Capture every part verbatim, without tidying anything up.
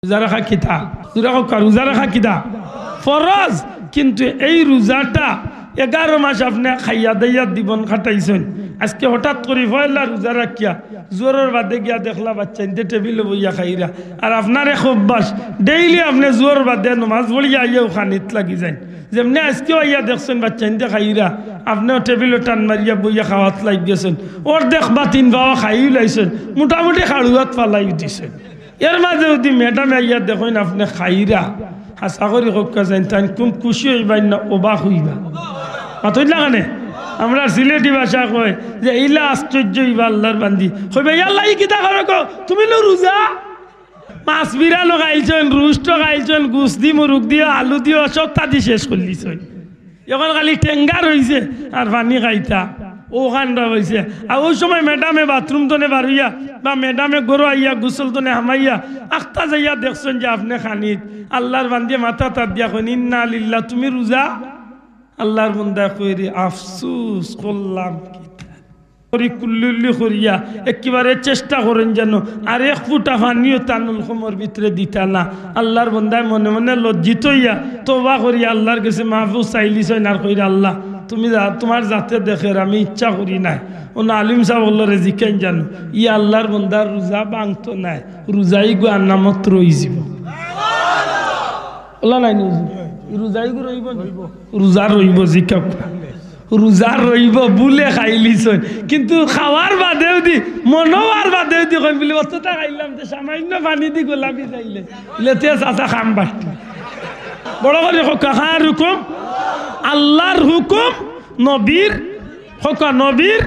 রোজা রাখা কিতা? রোজা রাখা, রোজা রাখা কিতা? ফরজ। কিন্তু এই রোজাটা এগারো মাস আপনে খাইয়া দাইয়া জীবন কাটাইছইন, আজকে হঠাৎ করি পয়লা রোজা রাখিয়া জোহরর বাদে গিয়া দেখলা বাচ্চাইন্তে টেবিলো বইয়া খাইরা, আর আপনার এক অভ্যাস, ডেইলি আপনে জোহরর বাদে নমাজ পড়িয়া আইয়াউ খানিত লাগি যাইন। যেমনে আজকেও আইয়া দেখছইন বাচ্চাইন্তে খাইরা, আপনেও টেবিলো টান মারিয়া বইয়া খাওয়াত লাগি গেছইন, অর্ধেক বা তিন পাওয়া খাইউ লাইছইন, মোটামুটি খাড়ুয়াত ফালাইউ দিছইন। এর মাঝে যদি ম্যাডামে আইয়া দেখইন আপনে খাইরা, হাছা করি কউক্কা যাইন, তাইন খুব খুশি অইবা না অবাক অইবা? মাতইন না কেনে? আমরার সিলেটি ভাষা কয় যে, "ইলা আশ্চর্য অইবা আল্লার বান্দি।" কইবা, "ইয়া আল্লা, ই কিতা করো গো? তুমি লো রোজা?" মাছ বিরানো খাইলছইন, রুষ্ট খাইলছইন, গুস দি, মুরুগ দিও, আলু দিও, সবতা দি শেষ করিলিছইন। অখন খালি টেঙ্গা রইছে আর পানি খাইতা, অউ কান্ডা অইছে। আর অউ সময় ম্যাডামে বাথরুম তনে বারইয়া বা ম্যাডামে ঘরো আইয়া গোসল তনে হামাইয়া আখতা যাইয়া দেখছইন যে আপনে খানিত, আল্লার বান্দিয়ে মাথাত আত দিয়া কইন, "ইন্না লিল্লাহ, তুমি রোজা?" আল্লার বন্দায় কইরে, "আফসুস, করলাম কিতা?" করি কুল্লুল্লি করিয়া একেবারে চেষ্টা করইন যেন আর এক ফুটা পানিও তান উলকমর ভিতরে দিতা না। আল্লার বন্দায় মনে মনে লজ্জিত অইয়া তওবা করিয়া আল্লার গেছে মাফও চাইলিছইন আর কইরা, "আল্লা, তুমি যা-, তুমার জাতে দেখের, আমি ইচ্ছা করি নাই।" অনো আলিম সাব অকলরে জিকাইন যেন, ই আল্লার বন্দার রোজা ভাঙতো নায়, রোজাইগু আনামত রইযিবো। অলা নায় নি? রোজাইগু রইবো নি? রোজা রইবো, জিকাউক্কা। রোজা রইবো, বুলে খাইলিছইন, কিন্তু খাওয়ার বাদেও দি, মনো অওয়ার বাদেও দি কইন বুলি, "অততা খাইলাম, তে সামান্য পানি দি গলা ভিজাইলে।" ইলে তে চাচা কাম বাট্টি। বড় করি কউক্কা, কার হুকুম? আল্লার হুকুম, নবীর, কউক্কা, নবীর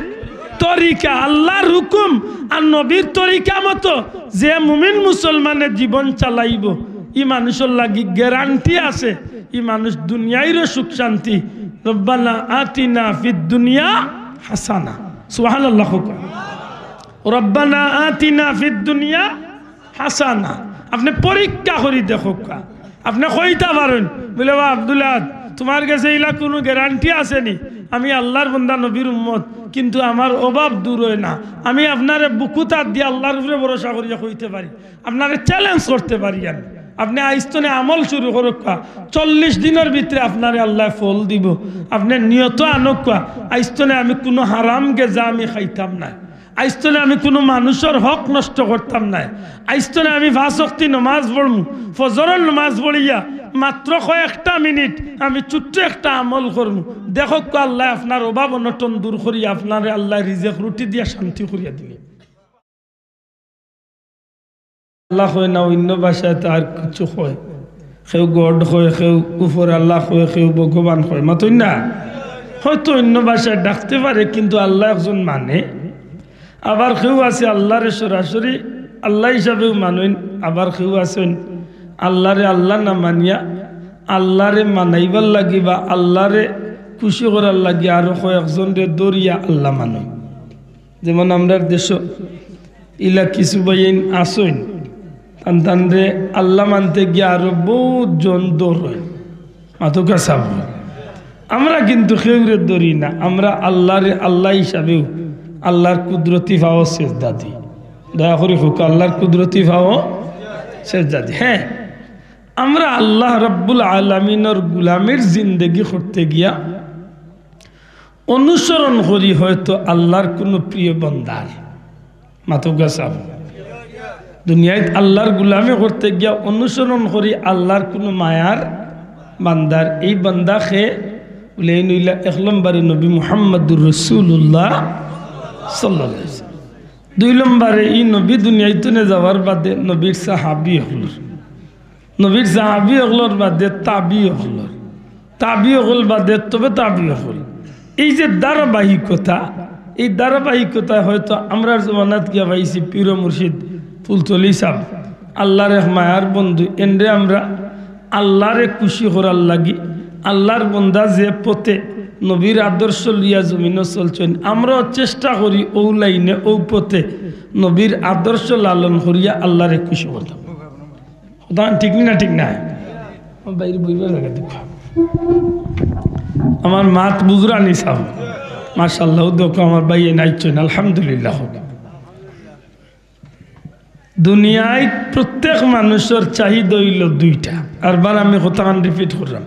তরিকা, আল্লার হুকুম আর নবীর তরিকা মতো যে মুমিন মুসলমানে জীবন চালাইবো, ই মানুষর লাগি গ্যারান্টি আছে, ই মানুষ দুনিয়াইরও সুখ শান্তি। রব্বানা আতিনা ফিদ দুনিয়া হাসানা। সুবহানাল্লাহ কউক্কা। রব্বানা আতিনা ফিদ দুনিয়া হাসানা। আপনে পরীক্ষা করি দেখউক্কা। আপনে কইতা পারইন, বুলে, "বা আব্দুল আহাদ, তুমার গেছে ইলা কুনু গ্যারান্টি আছে নি? আমি আল্লার বন্দা, নবীর উম্মত, কিন্তু আমার অভাব দূর অয় না। আমি আপনারে বুকুত আত দিয়া আল্লার উপরে ভরসা করিয়া কইতে পারি।" আপনারে চ্যালেঞ্জ করতে পারি আমি। আপনে আইজ তনে আমল শুরু করউক্কা, চল্লিশ দিনর ভিতরে আপনারে আল্লায় ফল দিবো। আপনে নিয়ত আনউক্কা, আইজ তনে আমি কুনু হারাম গেজা আমি খাইতাম নায়, আইজ তনে আমি কুনু মানুষর হক নষ্ট করতাম নায়, আইজ তনে আমি পাঁচ ওয়াক্তি নমাজ পড়মু, ফজরর নমাজ পড়িয়া মাত্র কয়েকটা মিনিট আমি ছোট্ট একটা আমল করমু। দেখউক্কা, আল্লায় আপনার অভাব অনটন দূর করিয়া আপনারে আল্লায় রিজেক রুটি দিয়া শান্তি করিয়া দিলে। আল্লাহ কয় না, অইন্য ভাষায় তো আর কিছু কয়, কেউ গড কয়, কেউ উপর আল্লাহ কয়, কেউ ভগবান কয়, মাতইন না? হয়তো অইন্য ভাষায় ডাকতে পারে, কিন্তু আল্লাহ একজন মানে। আবার কেউ আছে আল্লাহরে সরাসরি আল্লাহ হিসাবেও মানইন, আবার কেউ আছইন আল্লাহরে আল্লাহ না মানিয়া আল্লাহরে মানাইবার লাগি বা আল্লাহরে খুশি করার লাগি আরো কয়েকজনরে ধরিয়া আল্লাহ মানইন। যেমন আমরার দেশো ইলা কিছু ভাইয়াইন আছইন, তান তানরে আল্লাহ মানতে গিয়া আরো বউত জন ধরইন। মাতউক্কা সাব। আমরা কিন্তু কেউরে ধরি না, আমরা আল্লাহরে আল্লাহ হিসাবেও আল্লাহর কুদরতি পাও সেজদা দি। দয়া করি কউক্কা, আল্লাহর কুদরতি পাও সেজদা দি। হ্যাঁ, আমরা আল্লাহ রাব্বুল আলামিনর গুলামির জিন্দেগি করতে গিয়া অনুসরণ করি হয়তো আল্লাহর কুনু প্রিয় বন্দার। মাতউক্কা সাব। দুনিয়াত আল্লাহর গুলামি করতে গিয়া অনুসরণ করি আল্লাহর কুনু মায়ার বান্দার। এই বান্দা কে বুলে, এই নইলা এক নম্বরে নবী মুহাম্মাদুর রাসূলুল্লাহ সাল্লাল্লাহু আলাইহি ওয়াসাল্লাম। দুই নম্বরে ই নবী দুনিয়াত তনে যাওয়ার বাদে নবীর সাহাবী অকলর, নবীর সাহাবী অকলর বাদে তাবি অকলর, তাবি অকল বাদে তবে তাবি অকল। এই যে ধারাবাহিকতা, এই ধারাবাহিকতায় হয়তো আমরার জমানাত গিয়া পাইছি পীর মুর্শিদ ফুলতলি সাব, আল্লাহর এক মায়ার বন্ধু, এনরে আমরা আল্লাহরে খুশি করার লাগি, আল্লাহর বন্দা যে পথে নবীর আদর্শ লইয়া জমিনো চলছইন, আমরাও চেষ্টা করি অউ লাইনে, অউ পথে নবীর আদর্শ লালন করিয়া আল্লাহরে খুশি করতাম। কথা ঠিক নি না ঠিক নায়? আমার ভাইর বইবার জাগা দেখো। আমার মাত বুঝরা নি সাব। মাশাআল্লাহ, দেখো আমার ভাইয়ে নাইছইন, আলহামদুলিল্লাহ। দুনিয়াত প্রত্যেক মানুষর চাহিদা অইলো দুইটা। আরবার আমি কথাখান repeat কররাম,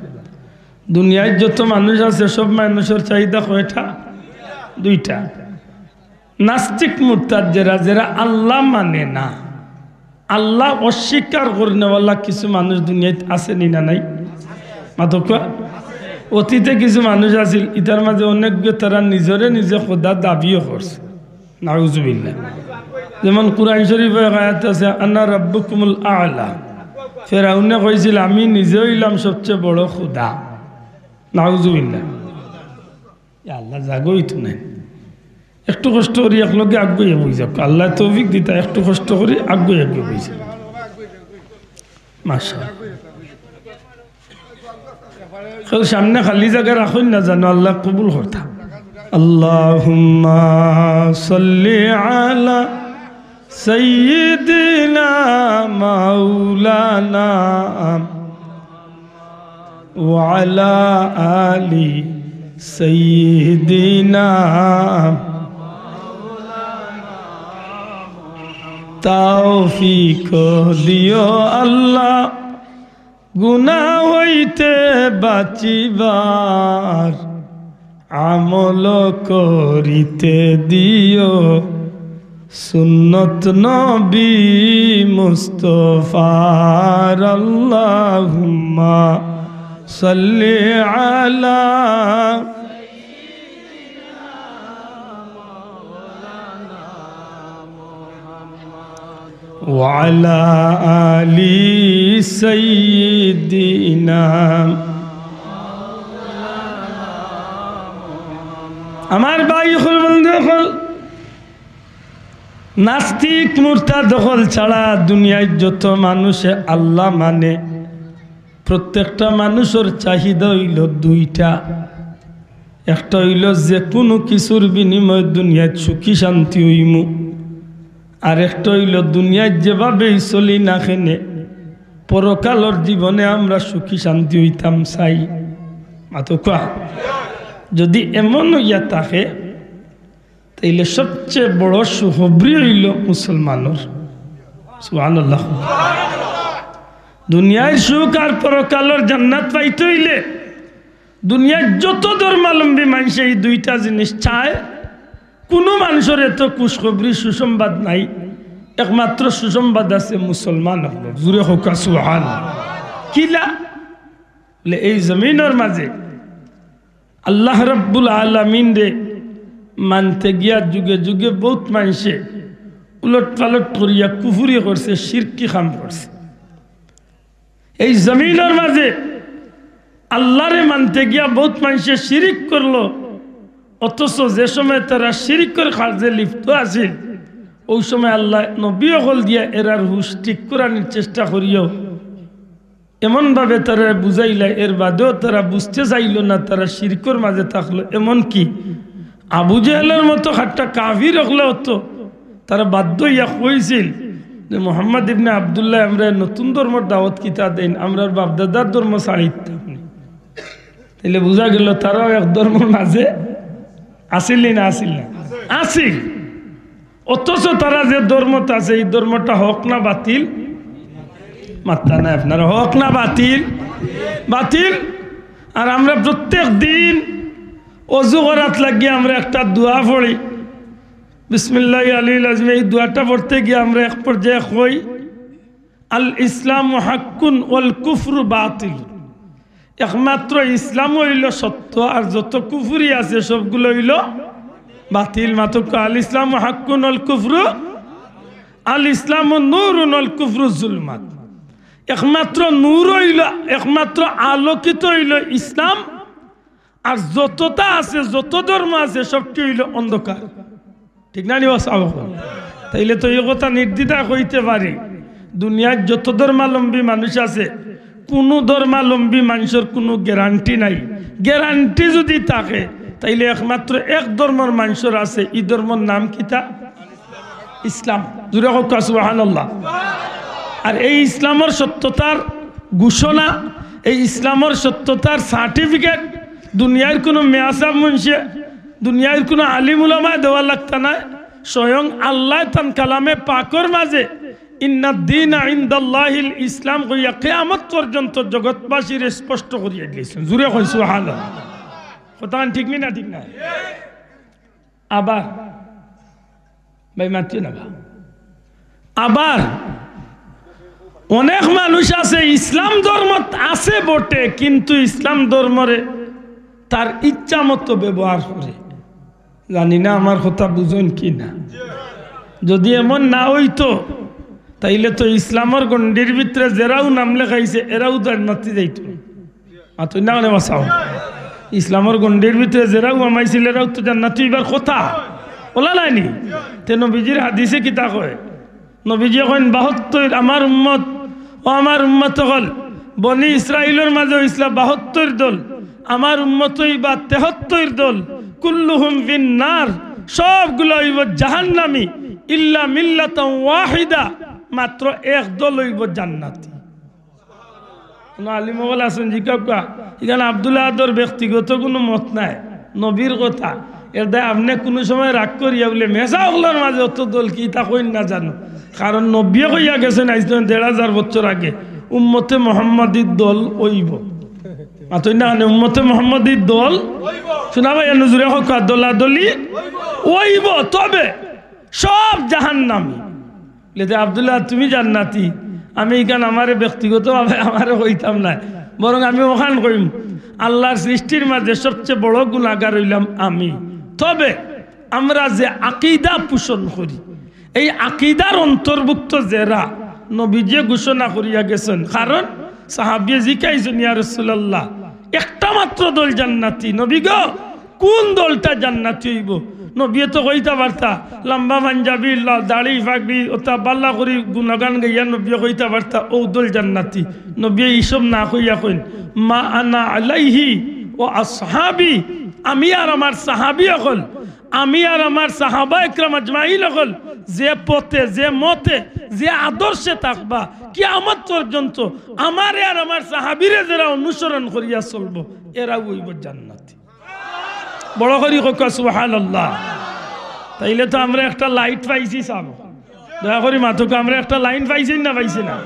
দুনিয়াত যত মানুষ আছে, সব মানুষর চাহিদা কয়টা? দুইটা। নাস্তিক মুরতাদ যেরা, যেরা আল্লাহ মানে না, আল্লাহ অস্বীকার করনেওয়ালা কিছু মানুষ দুনিয়াত আছে নি না নাই? মাতউক্কা। অতীতে কিছু মানুষ আছিল, ইতার মাঝে অনেকগু তারা নিজরে নিজে খোদা দাবিও করছে। নাউজুবিল্লাহ। যেমন কুরআন শরীফো এক আয়াত আছে, "আনা রাব্বুকুমুল আ'লা।" ফেরাউনে কইছিল, "আমি নিজে অইলাম সবচেয়ে বড় খোদা।" নাউজুবিল্লাহ। ইয়া আল্লাহ, জাগো অইতো নায়। একটু কষ্ট করি একলগে আগুয়াইয়া বই যাউক। আল্লায় তৌফিক দিতা, একটু কষ্ট করি আগুয়াইয়া আগুয়াইয়া বই যাউক। মাশাআল্লাহ। কেউ সামনে খালি জাগা রাখইন না যেন, আল্লায় কবুল করতা। আল্লাহুম্মা সাল্লি আলা সাইয়্যিদিনা মাওলানা ওয়া আলা আলি সাইয়্যিদিনা। তৌফিক দিও আল্লাহ গুনাহ হইতে বাঁচিবার, আমল করিতে দিও সুন্নত নবী মুস্তফার। আল্লাহুম্মা সাল্লি আলা ওয়া আলা আলি সাইয়্যিদিনা। আমার ভাই অকল, বন্ধু অকল, নাস্তিক মুরতাদ অকল ছাড়া দুনিয়াত যত মানুষে আল্লাহ মানে, প্রত্যেকটা মানুষর চাহিদা অইলো দুইটা। একটা অইলো যে কুনু কিছুর বিনিময়ে দুনিয়াত সুখী শান্তি অইমু, আর একটা অইলো দুনিয়াত যেভাবেই চলি না কেনে পরকালর জীবনে আমরা সুখী শান্তি অইতাম চাই। মাতউক্কা। যদি এমন অইয়া থাকে, তাইলে সবচেয়ে বড় সুখবরি অইলো মুসলমানর। সুবহানাল্লাহ। দুনিয়ার সুখ আর পরকালর জান্নাত পাইতে অইলে দুনিয়ার যত ধর্মাবলম্বী মানষে এই দুইটা জিনিস চায়। কুনু মানষর এত খুশখবরি সুসংবাদ নাই, একমাত্র সুসংবাদ আছে মুসলমান অকলর। জুরে কউক্কা সুবহানাল্লাহ। কিলা? বলে, এই জমিনর মাঝে আল্লাহ রাব্বুল আলামিনরে মানতে গিয়া যুগে যুগে বউত মানষে উলট পালট করিয়া কুফুরি করছে, শিরকি কাম করছে। এই জমিনর মাঝে আল্লাহরে মানতে গিয়া বউত মানষে শিরিক করলো, অথচ যে সময় তারা শিরিকর কাজে লিপ্ত আছিল, অউ সময় আল্লায় নবী অকল দিয়া এরার হুশ ঠিক করানির চেষ্টা করিয়াও এমনভাবে তারারে বুঝাইলা, এর বাদেও তারা বুঝতে চাইলো না, তারা শিরকর মাঝে থাকলো। এমনকি আবু জেহেলর মতো খাট্টা কাফির অকলেও তো তারা বাধ্য অইয়া কইছিল যে, "মোহাম্মদ ইবনে আব্দুল্লাহ, আমরা নতুন ধর্মর দাওয়াত কিতা দেইন, আমরার বাপদাদার ধর্ম ছাড়ি দিতাম নি।" তাইলে বুঝা গেল তারাও এক ধর্মর মাঝে আছিল নি না আছিল না? আছিল। অথচ তারা যে ধর্মত আছে, এই ধর্মটা হক না বাতিল? মাত্তা নাই আপনারা, হক না বাতিল? বাতিল। আর আমরা প্রত্যেক দিন অজু করাত লাগি আমরা একটা দোয়া পড়ি, বিসমিল্লাহি আলিয়্যিল আযীম। এই দোয়াটা পড়তে গিয়া আমরা এক পর্যায়ে কই, "আল ইসলামু হাক্কুন ওয়াল কুফরু বাতিল।" একমাত্র ইসলাম অইলো সত্য, আর যত কুফুরি আছে সবগুলো অইলো বাতিল। মাতউক্কা, "আল ইসলামু হাক্কুন ওয়াল কুফরু, আল ইসলামু নূরুন ওয়াল কুফরু জুলুমাত।" একমাত্র নূর অইলো, একমাত্র আলোকিত অইলো ইসলাম, আর যততা আছে, যত ধর্ম আছে, সবটি অইলো অন্ধকার। ঠিক না নি বা সাব অকল? তাইলে তো এই কথা নির্দ্বিধায় কইতে পারি, দুনিয়ার যত ধর্মাবলম্বী মানুষ আছে, কুনু ধর্মাবলম্বী মানষর কুনু গ্যারান্টি নাই। গ্যারান্টি যুদি থাকে, তাইলে একমাত্র এক ধর্মর মানষর আছে। ই ধর্মর নাম কিতা? ইসলাম। জুরে কউক্কা সুবহানাল্লাহ। আর এই ইসলামর সত্যতার ঘোষণা, এই ইসলামর সত্যতার সার্টিফিকেট দুনিয়ার কুনু মেয়াসাব মুন্সে, দুনিয়ার কুনু আলিম উলামায় দেওয়া লাগতা নায়। স্বয়ং আল্লায় তান কালামে পাকর মাঝে ইন্নাদ্দীনা ইনদাল্লাহিল ইসলাম কইয়া কিয়ামত পর্যন্ত জগৎবাসীরে স্পষ্ট করিয়া দিলাইছইন। জুরে কইন সুবহানাল্লাহ। কথাখান ঠিক নি না, ঠিক না? আবার ভাই মাতিও না বা। আবার অনেক মানুষ আছে ইসলাম ধর্মত আছে বটে, কিন্তু ইসলাম ধর্মরে তার ইচ্ছা মতো ব্যবহার করে। জানি না আমার কথা বুঝইন কি না। যদি এমন না অইতো, তাইলে তো ইসলামর গণ্ডির ভিতরে যেরাও নাম লেখাইছে, এরাও জান্নাতি যাইতো। মাতইন না কেনে বা চাও? ইসলামর গণ্ডির ভিতরে যেরাও হামাইছিল, এরাও তো জান্নাতি অইবার কথা। অলা নায়নি? তে নবীজির হাদিসে কিতা কয়? নবীজিয়ে কইন, "বাহাত্তর, আমার উম্মত, ও আমার উম্মত অকল, বনি ইসরাইলর মাঝে অইছলা বাহাত্তর দল, আমার উম্মত অইবা তেহাত্তর দল, কুল্লুহুম ফিন নার, সবগুলা অইবো জাহান্নামী, ইল্লা মিল্লাতান ওয়াহিদা, মাত্র এক দল অইবো জান্নাতি।" কুনু আলিম অকল আছইন, জিকাউক্কা, ইখান আব্দুল আহাদর ব্যক্তিগত কুনু মত নায়, নবীর কথা। এর দায় আপনে কুনু সময় রাগ করিয়া বুলে, "মেছা অকলর মাঝে অত দল কি, ইতা কইন না জানো।" কারণ নবীয়ে কইয়া গেছইন, আইজ থনে দেড় হাজার বছর আগে, "উম্মতে মোহাম্মদীর দল অইবো।" মাতইন না কেনে, উম্মতে মোহাম্মদীর দল। শুনা ভাই, এ নজরে হক দলাদলি অইবো, তবে সব জাহান্নামী। বলে যে, "আব্দুল্লাহ, তুমি জান্নাতি, আমি ইখান আমারে ব্যক্তিগতভাবে আমারে কইতাম না, বরং আমি অখান কইমু, আল্লাহর সৃষ্টির মাঝে সবচেয়ে বড় গুনাহগার অইলাম আমি। তবে আমরা যে আকিদা পোষণ করি, এই আকিদার অন্তর্ভুক্ত যেরা নবীজিয়ে ঘোষণা করিয়া গেছইন।" কারণ সাহাবিয়ে জিকাইছইন, "ইয়া রাসূলুল্লাহ, একটা মাত্র দল জান্নাতি, নবী গো, কুন দলটা জান্নাতি অইবো?" নবীয়ে তো কইতা পারতা, লম্বা পাঞ্জাবি, লা-, দাড়ি, পাগড়ি, অতা বালা করি গুণগান গাইয়া নবীয়ে কইতা পারতা, "অউ দল জান্নাতি।" নবীয়ে ইসব না কইয়া কইন, "মা আনা আলাইহি ওয়া আসহাবি, আমি আর আমার সাহাবী অকল, আমি আর আমার সাহাবা একরাম আজমাইন অকল, যে পথে, যে মতে, যে আদর্শে থাকবা, কিয়ামত পর্যন্ত আমারে আর আমার সাহাবীরে যেরা অনুসরণ করিয়া চলবো, এরাউ অইবো জান্নাতি।" বড় করি কউক্কা সুবহানাল্লাহ। তাইলে তো আমরা একটা লাইট পাইছি সাব। দয়া করি মাতউক্কা, আমরা একটা লাইন পাইছি না, পাইছি না?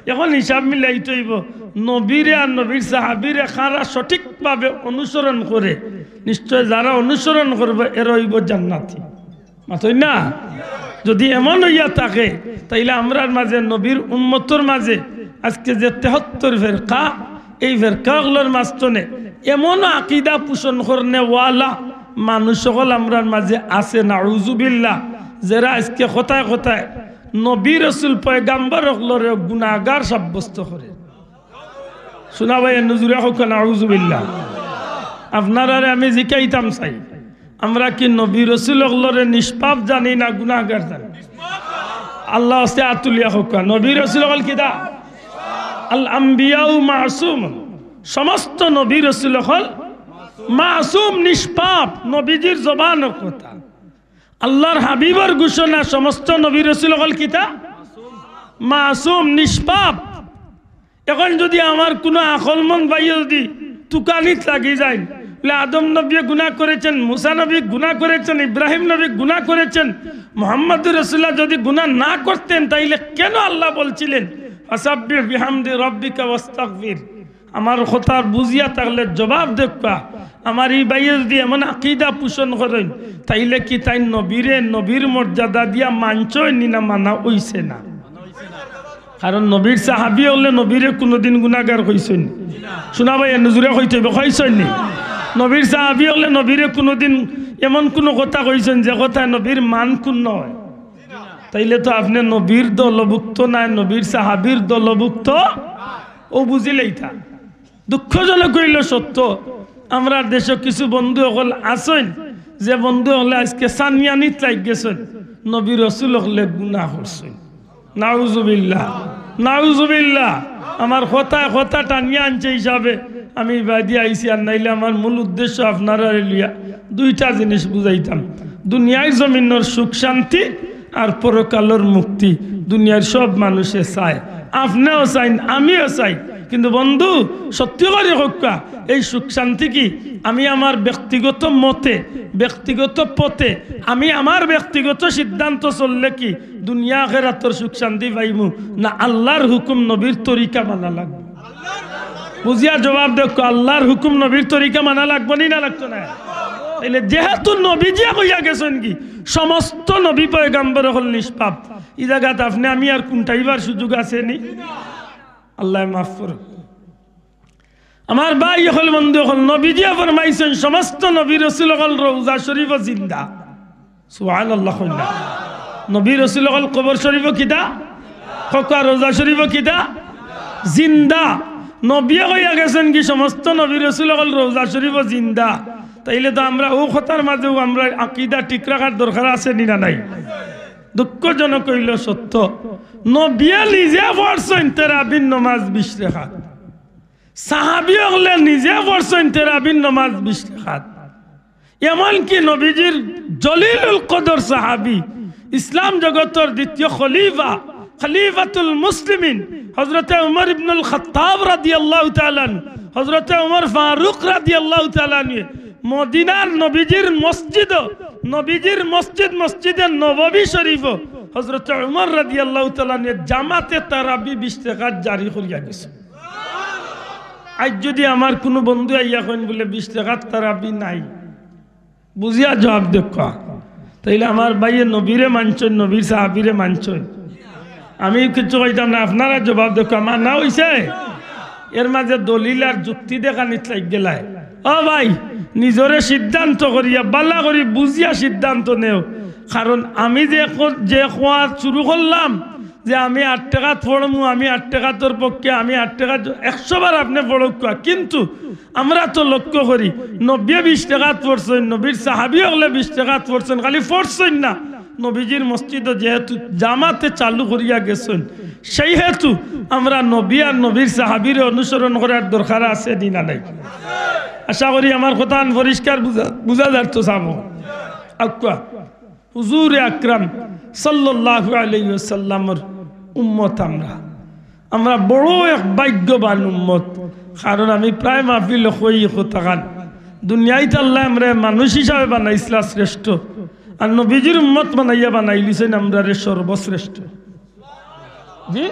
এখন হিসাব মিলাইতে অইবো, নবীরে আর নবীর সাহাবীরে কারা সঠিকভাবে অনুসরণ করে, নিশ্চয় যারা অনুসরণ করবো এরা অইবো জান্নাতি। মাতইন না? যদি এমন অইয়া থাকে, তাইলে আমরার মাঝে, নবীর উম্মতর মাঝে আজকে যে তেহাত্তর ফেরকা, এই ফেরকা অকলর মাঝখানে এমন আকিদা পোষণ করনেওয়ালা মানুষ অকল আমরার মাঝে আছে, নাউজুবিল্লাহ, যেরা আজকে কথায় কথায় নবী রসুল পয়গাম্বর অকলরে গুনাহগার সাব্যস্ত করে। শুনা ভাই, এ নজরে কউক্কা নাউজুবিল্লাহ। আপনারারে আমি জিকাইতাম চাই, আমরা কি নবী রসুল অকলরে নিষ্পাপ জানি না গুনাহগার জানি? আল্লাহ আস্তে আত তুলিয়া কউক্কা, নবী রসুল অকল কিতা? আল আম্বিয়াউ মাসুম, সমস্ত নবী রসুল অকল মাসুম, নিষ্পাপ, নবীজির জবানর কথা। আল্লাহর হাবিবর ঘোষণা, সমস্ত নবী রসুল অকল কিতা? মাসুম, নিষ্পাপ। এখন যদি আমার কুনু আকলমন্দ ভাইয়ে যদি তুকানিত লাগি যাইন, বলে, "আদম নবীয়ে গুনাহ করেছেন, মুসা নবী গুনাহ করেছেন, ইব্রাহিম নবী গুনাহ করেছেন, মোহাম্মদুর রাসূলুল্লাহ যদি গুনাহ না করতেন, তাইলে কেন আল্লাহ বলছিলেন, 'ফাসাব্বিহ বিহামদি রাব্বিকা ওয়াস্তাগফির'?" আমার কথার বুঝিয়া থাকলে জবাব দেউক্কা। আমার ই ভাইয়ে যদি এমন আকিদা পোষণ করইন, তাইলে কি তাইন নবীরে নবীর মর্যাদা দিয়া মানছইন নি না মানা অইছে না? কারণ নবীর সাহাবী অকলে নবীরে কুনুদিন গুনাহগার কইছইন নি? শুনা ভাই, এ নজরে কইতে অইবো, কইছইন নি? নবীর সাহাবী অকলে নবীরে কুনুদিন এমন কুনু কথা কইছইন যে কথায় নবীর মান ক্ষুণ্ণ অয়? তাইলে তো আপনে নবীর দলভুক্ত নায়, নবীর সাহাবীর দলভুক্ত। অউ বুঝিলাইতা। দুঃখজনক অইলো সত্য, আমরার দেশো কিছু বন্ধু অকল আছইন, যে বন্ধু অকলে আজকে সানিয়ানিত লাগি গেছইন, নবী রসুল অকলে গুনাহ করছইন। নাউজুবিল্লাহ, নাউজুবিল্লাহ। আমার কথায় কথা টানিয়া আনছে হিসাবে আমি বাদি আইছি, আর নাইলে আমার মূল উদ্দেশ্য আপনারারে লইয়া দুইটা জিনিস বুঝাইতাম, দুনিয়ার জমিনর সুখ শান্তি আর পরকালর মুক্তি। দুনিয়ার সব মানুষে চায়, আপনেও চাইন, আমিও চাই, কিন্তু বন্ধু, সত্যি করি কউক্কা, এই সুখ শান্তি কি আমি আমার ব্যক্তিগত মতে, ব্যক্তিগত পথে, আমি আমার ব্যক্তিগত সিদ্ধান্ত চললে কি দুনিয়া আখেরাতর সুখ শান্তি পাইমু, না আল্লার হুকুম নবীর তরিকা মানা লাগবো? বুঝিয়া জবাব দেউক্কা, আল্লার হুকুম নবীর তরিকা মানা লাগবো নি না লাগতো না? তাইলে যেহেতু নবীজিয়ে কইয়া গেছইন কি সমস্ত নবী পয়গাম্বর অকল নিষ্পাপ, ই জাগাত আপনে আমি আর কুনটাইবার সুযোগ আছে নি? আল্লায় মাফ করউক। আমার ভাই অকল, বন্ধু অকল, নবীজিয়ে ফরমাইছইন, সমস্ত নবী রসুল অকল রওজা শরীফো জিন্দা। সুবহানাল্লাহ কইন না। নবী রসুল অকল কবর শরীফো কিতা? কউক্কা, রওজা শরীফো কিতা? জিন্দা। নবীয়ে কইয়া গেছইন কি সমস্ত নবী রসুল অকল রওজা শরীফো জিন্দা। তাইলে তো আমরা অউ কথার মাজেউ আমরার আকিদা ঠিক রাখার দরকার আছে নি না নাই? দুঃখজনক অইলো সত্য, নবীয়ে নিজে পড়ছইন তেরাবির নমাজ বিশ রেকাত, সাহাবী অকলে নিজে পড়ছইন তেরাবির নমাজ বিশ রেকাত। এমনকি নবীজির জলিলুল কদর সাহাবী, ইসলাম জগতর দ্বিতীয় খলিফা, খলিফাতুল মুসলিমিন, হযরতে উমর ইবনুল খাত্তাব রাদিয়াল্লাহু তাআলা আনহু, হযরতে উমর ফারুক রাদিয়াল্লাহু তাআলা আনহু, মদিনার নবীজির মসজিদো, নবীজির মসজিদ, মসজিদে নববী শরীফো হযরতে উমর রাদিয়াল্লাহু তাআলা আনহু জামাতে তারাবি বিশ রেকাত জারি করিয়া গেছইন। আইজ যুদি আমার কুনু বন্ধু আইয়া কইন বুলে বিশ রেকাত তারাবি নাই, বুঝিয়া জবাব দেউক্কা। তাইলে আমার ভাইয়ে নবীরে মানছইন, নবীর সাহাবীরে মানছইন। আমি কিচ্ছু কইতাম না, আপনারা জবাব দেউক্কা। মানা অইছে? এর মাজে দলিল আর যুক্তি দেখানিত লাগি গেলায়। ও ভাই, নিজরে সিদ্ধান্ত করিয়া, বালা করি বুঝিয়া সিদ্ধান্ত নেও। কারণ আমি যে ক-, যে কওয়া শুরু করলাম, যে আমি আট রেকাত পড়মু, আমি আট রেকাতর পক্ষে, আমি আট রেকাত, একশো বার আপনে পড়উক্কা, কিন্তু আমরা তো লক্ষ্য করি, নবীয়ে বিশ রেকাত পড়ছইন, নবীর সাহাবী অকলে বিশ রেকাত পড়ছইন, খালি পড়ছইন না, নবীজির মসজিদো যেহেতু জামাতে চালু করিয়া গেছইন, সেই হেতু আমরা নবী আর নবীর সাহাবীরে অনুসরণ করার দরকার আছে নি না নাই? আশা করি আমার কথাখান পরিষ্কার বুঝা, বুঝা যার তো চাবো। আউক্কা। হুজুরে আকরাম সাল্লাল্লাহু আলাইহি ওয়াসাল্লামর উম্মত আমরা। আমরা বড় এক ভাগ্যবান উম্মত, কারণ আমি প্রায় মাহফিলো কই ই কথাখান, দুনিয়াইত আল্লায় আমরারে মানুষ হিসাবে বানাইছলা শ্রেষ্ঠ, আর নবীজির উম্মত বানাইয়া বানাইলিছইন আমরারে সর্বশ্রেষ্ঠ। জি,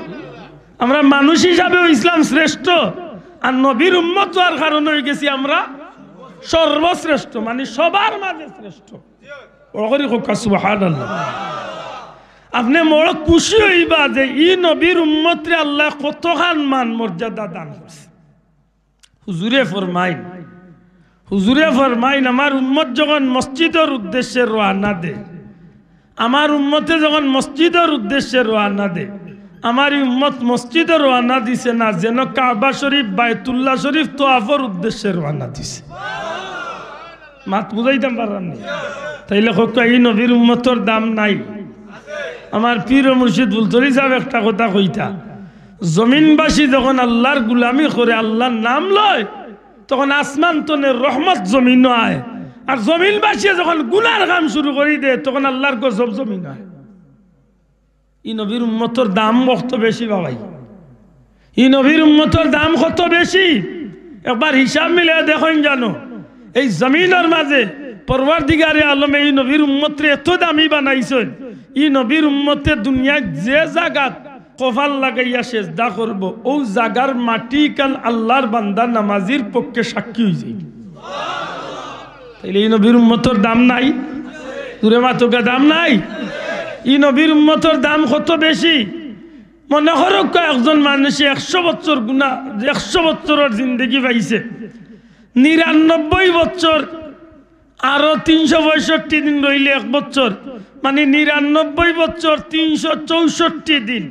আমরা মানুষ হিসাবে অইছলাম শ্রেষ্ঠ, আর নবীর উম্মত অওয়ার কারণে অইগেছি আমরা সর্বশ্রেষ্ঠ, মানি সবার মাজে শ্রেষ্ঠ। বড় করি কউক্কা সুবহানাল্লাহ। আপনে বড় খুশি অইবা যে ই নবীর উম্মতরে আল্লায় কতখান মান মর্যাদা দান করছে। হুজুরে ফরমাইন, হুজুরে ফরমাইন, আমার উম্মত যখন মসজিদর উদ্দেশ্যে রওয়ানা দে, আমার উম্মতে যখন মসজিদর উদ্দেশ্যে রওয়ানা দে, আমার ই উম্মত মসজিদো রওয়ানা দিছে না, যেন কাবা শরীফ, বায়তুল্লাহ শরীফ তোয়াফর উদ্দেশ্যে রওয়ানা দিছে। মাত বুঝাইতাম পারলাম নি? তাইলে কউক্কা, ই নবীর উম্মতর দাম নাই? আমার পীর ও মুর্শিদ ফুলতলি সাব একটা কথা কইতা, জমিনবাসী যখন আল্লার গুলামি করে, আল্লার নাম লয়, তখন আসমান তনে রহমত জমিনো আয়, আর জমিনবাসীয়ে যখন গুনার কাম শুরু করি দে, তখন আল্লার গজব জমিনো আয়। ই নবীর উম্মতর দাম কত বেশি বা ভাই, ই নবীর উম্মতর দাম কত বেশি। একবার হিসাব মিলাইয়া দেখইন জানো, এই জমিনর মাজে পরওয়ারদিগারে আলমে ই নবীর উম্মতরে এত দামি বানাইছইন, ই নবীর উম্মতে দুনিয়াত যে জাগাত কপাল লাগাইয়া সেজদা করবো, অউ জাগার মাটি কান আল্লার বান্দা নামাজির পক্ষে সাক্ষী অইযায়। তাইলে ই নবীর উম্মতর দাম নাই? জুরে মাতউক্কা, দাম নাই? ই নবীর উম্মতর দাম কত বেশি। মনে করউক্কা, একজন মানুষে একশো বছর গুনা, একশো বছরর জিন্দেগি পাইছে, নিরানব্বই বছর, আরো তিনশো পঁয়ষট্টি দিন রইলে এক বছর, মানি নিরানব্বই বছর তিনশো চৌষট্টি দিন।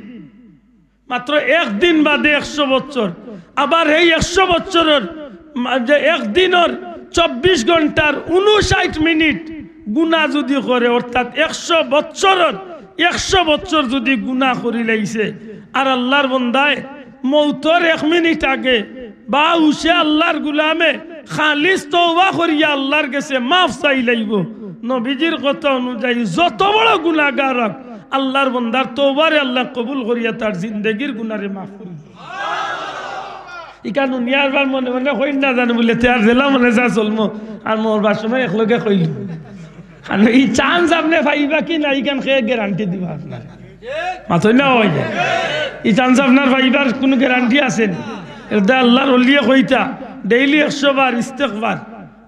মাত্র একদিন বাদে একশো বছর। আবার হেই একশো বছরর মা-, যে একদিনর চব্বিশ ঘন্টার ঊনষাইট মিনিট গুনা যুদি করে, অর্থাৎ একশো বছরর, একশো বছর যুদি গুনা করিলাইছে, আর আল্লার বন্দায় মউতর এক মিনিট আগে বা হুশে আল্লার গুলামে খালিস তওবা করিয়া আল্লার গেছে মাফ চাইলাইবো, নবীজির কথা অনুযায়ী যত বড় গুনাগার অউক, আল্লার বন্দার তওবারে আল্লায় কবুল করিয়া তার জিন্দেগির গুনারে মাফ করি দিবো। ইখান হুনিয়া আরবার মনে মনে কইন না জানো বুলে, তে আর যেলা মনে চায় চলমু, আর মরবার সময় একলগে কইলু। কারণ ই chance আপনে পাইবা কি না, ইখান কে guarantee দিবা আপনার? মাতইন না অয়। ই chance আপনার পাইবার কুনু guarantee আছে নি? এরদায় আল্লার অলিয়ে কইতা, daily একশো বার ইস্তেগফার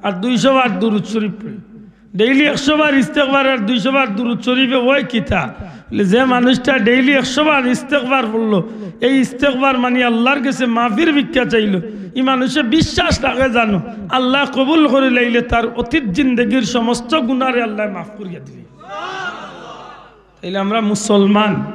আর দুইশো বার দুরুদ শরিফ পড়ে। Daily একশো বার ইস্তেগফার আর দুইশো বার দুরুদ শরিফে অয় কিতা? বুলে, যে মানুষটা daily একশো বার ইস্তেগফার পড়লো, এই ইস্তেগফার মানি আল্লার গেছে মাফির ভিক্ষা চাইলো, ই মানুষে বিশ্বাস রাখে জানো, আল্লায় কবুল করিলাইলে তার অতীত জিন্দেগির সমস্ত গুনারে আল্লায় মাফ করিয়া দিবে। তাইলে আমরা মুসলমান,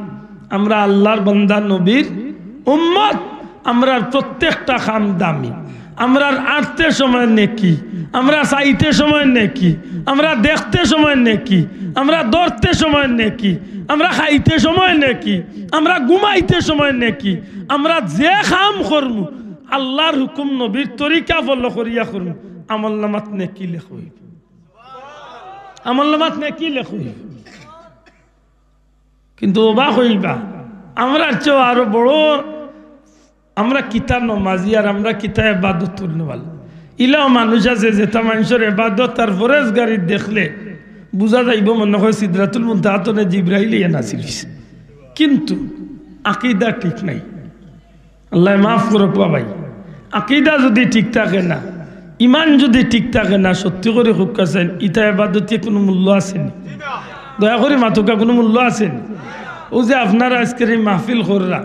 আমরা আল্লার বান্দা, নবীর উম্মত, আমরার প্রত্যেকটা কাম দামি। আমরার আটতে সময় নেকি, আমরা চাইতে সময় নেকি, আমরা দেখতে সময় নেকি, আমরা ধরতে সময় নেকি, আমরা খাইতে সময় নেকি, আমরা ঘুমাইতে সময় নেকি, আমরা যে কাম করমু আল্লার হুকুম নবীর তরিকা follow করিয়া করমু, আমলনামাত নেকি লেখা অইবো, আমলনামাত নেকি লেখা অইবো। কিন্তু অবাক অইবা, আমরার চেয়েও আরো বড়, আমরা কিতা নমাজি আর আমরা কিতা এবাদত করনেওয়ালা। ইলাও মানুষ আছে যেতা মানষর এবাদত আর পরেজগারি দেখলে বুঝা যাইবো মনে অয় সিদরাতুল মুনতাহাত থনে জিব্রাইল আইয়া নাজিল অইছে। কিন্তু আকিদা ঠিক নাই। আল্লায় মাফ করউক্কা ভাই। আকিদা যুদি ঠিক থাকে না, ইমান যুদি ঠিক থাকে না, সত্যি করি কউক্কা চাইন, ইতা এবাদতর কুনু মূল্য আছে নি? দয়া করি মাতউক্কা, কুনু মূল্য আছে নি? অউ যে আপনারা আইজকের ই মাহফিল কররা,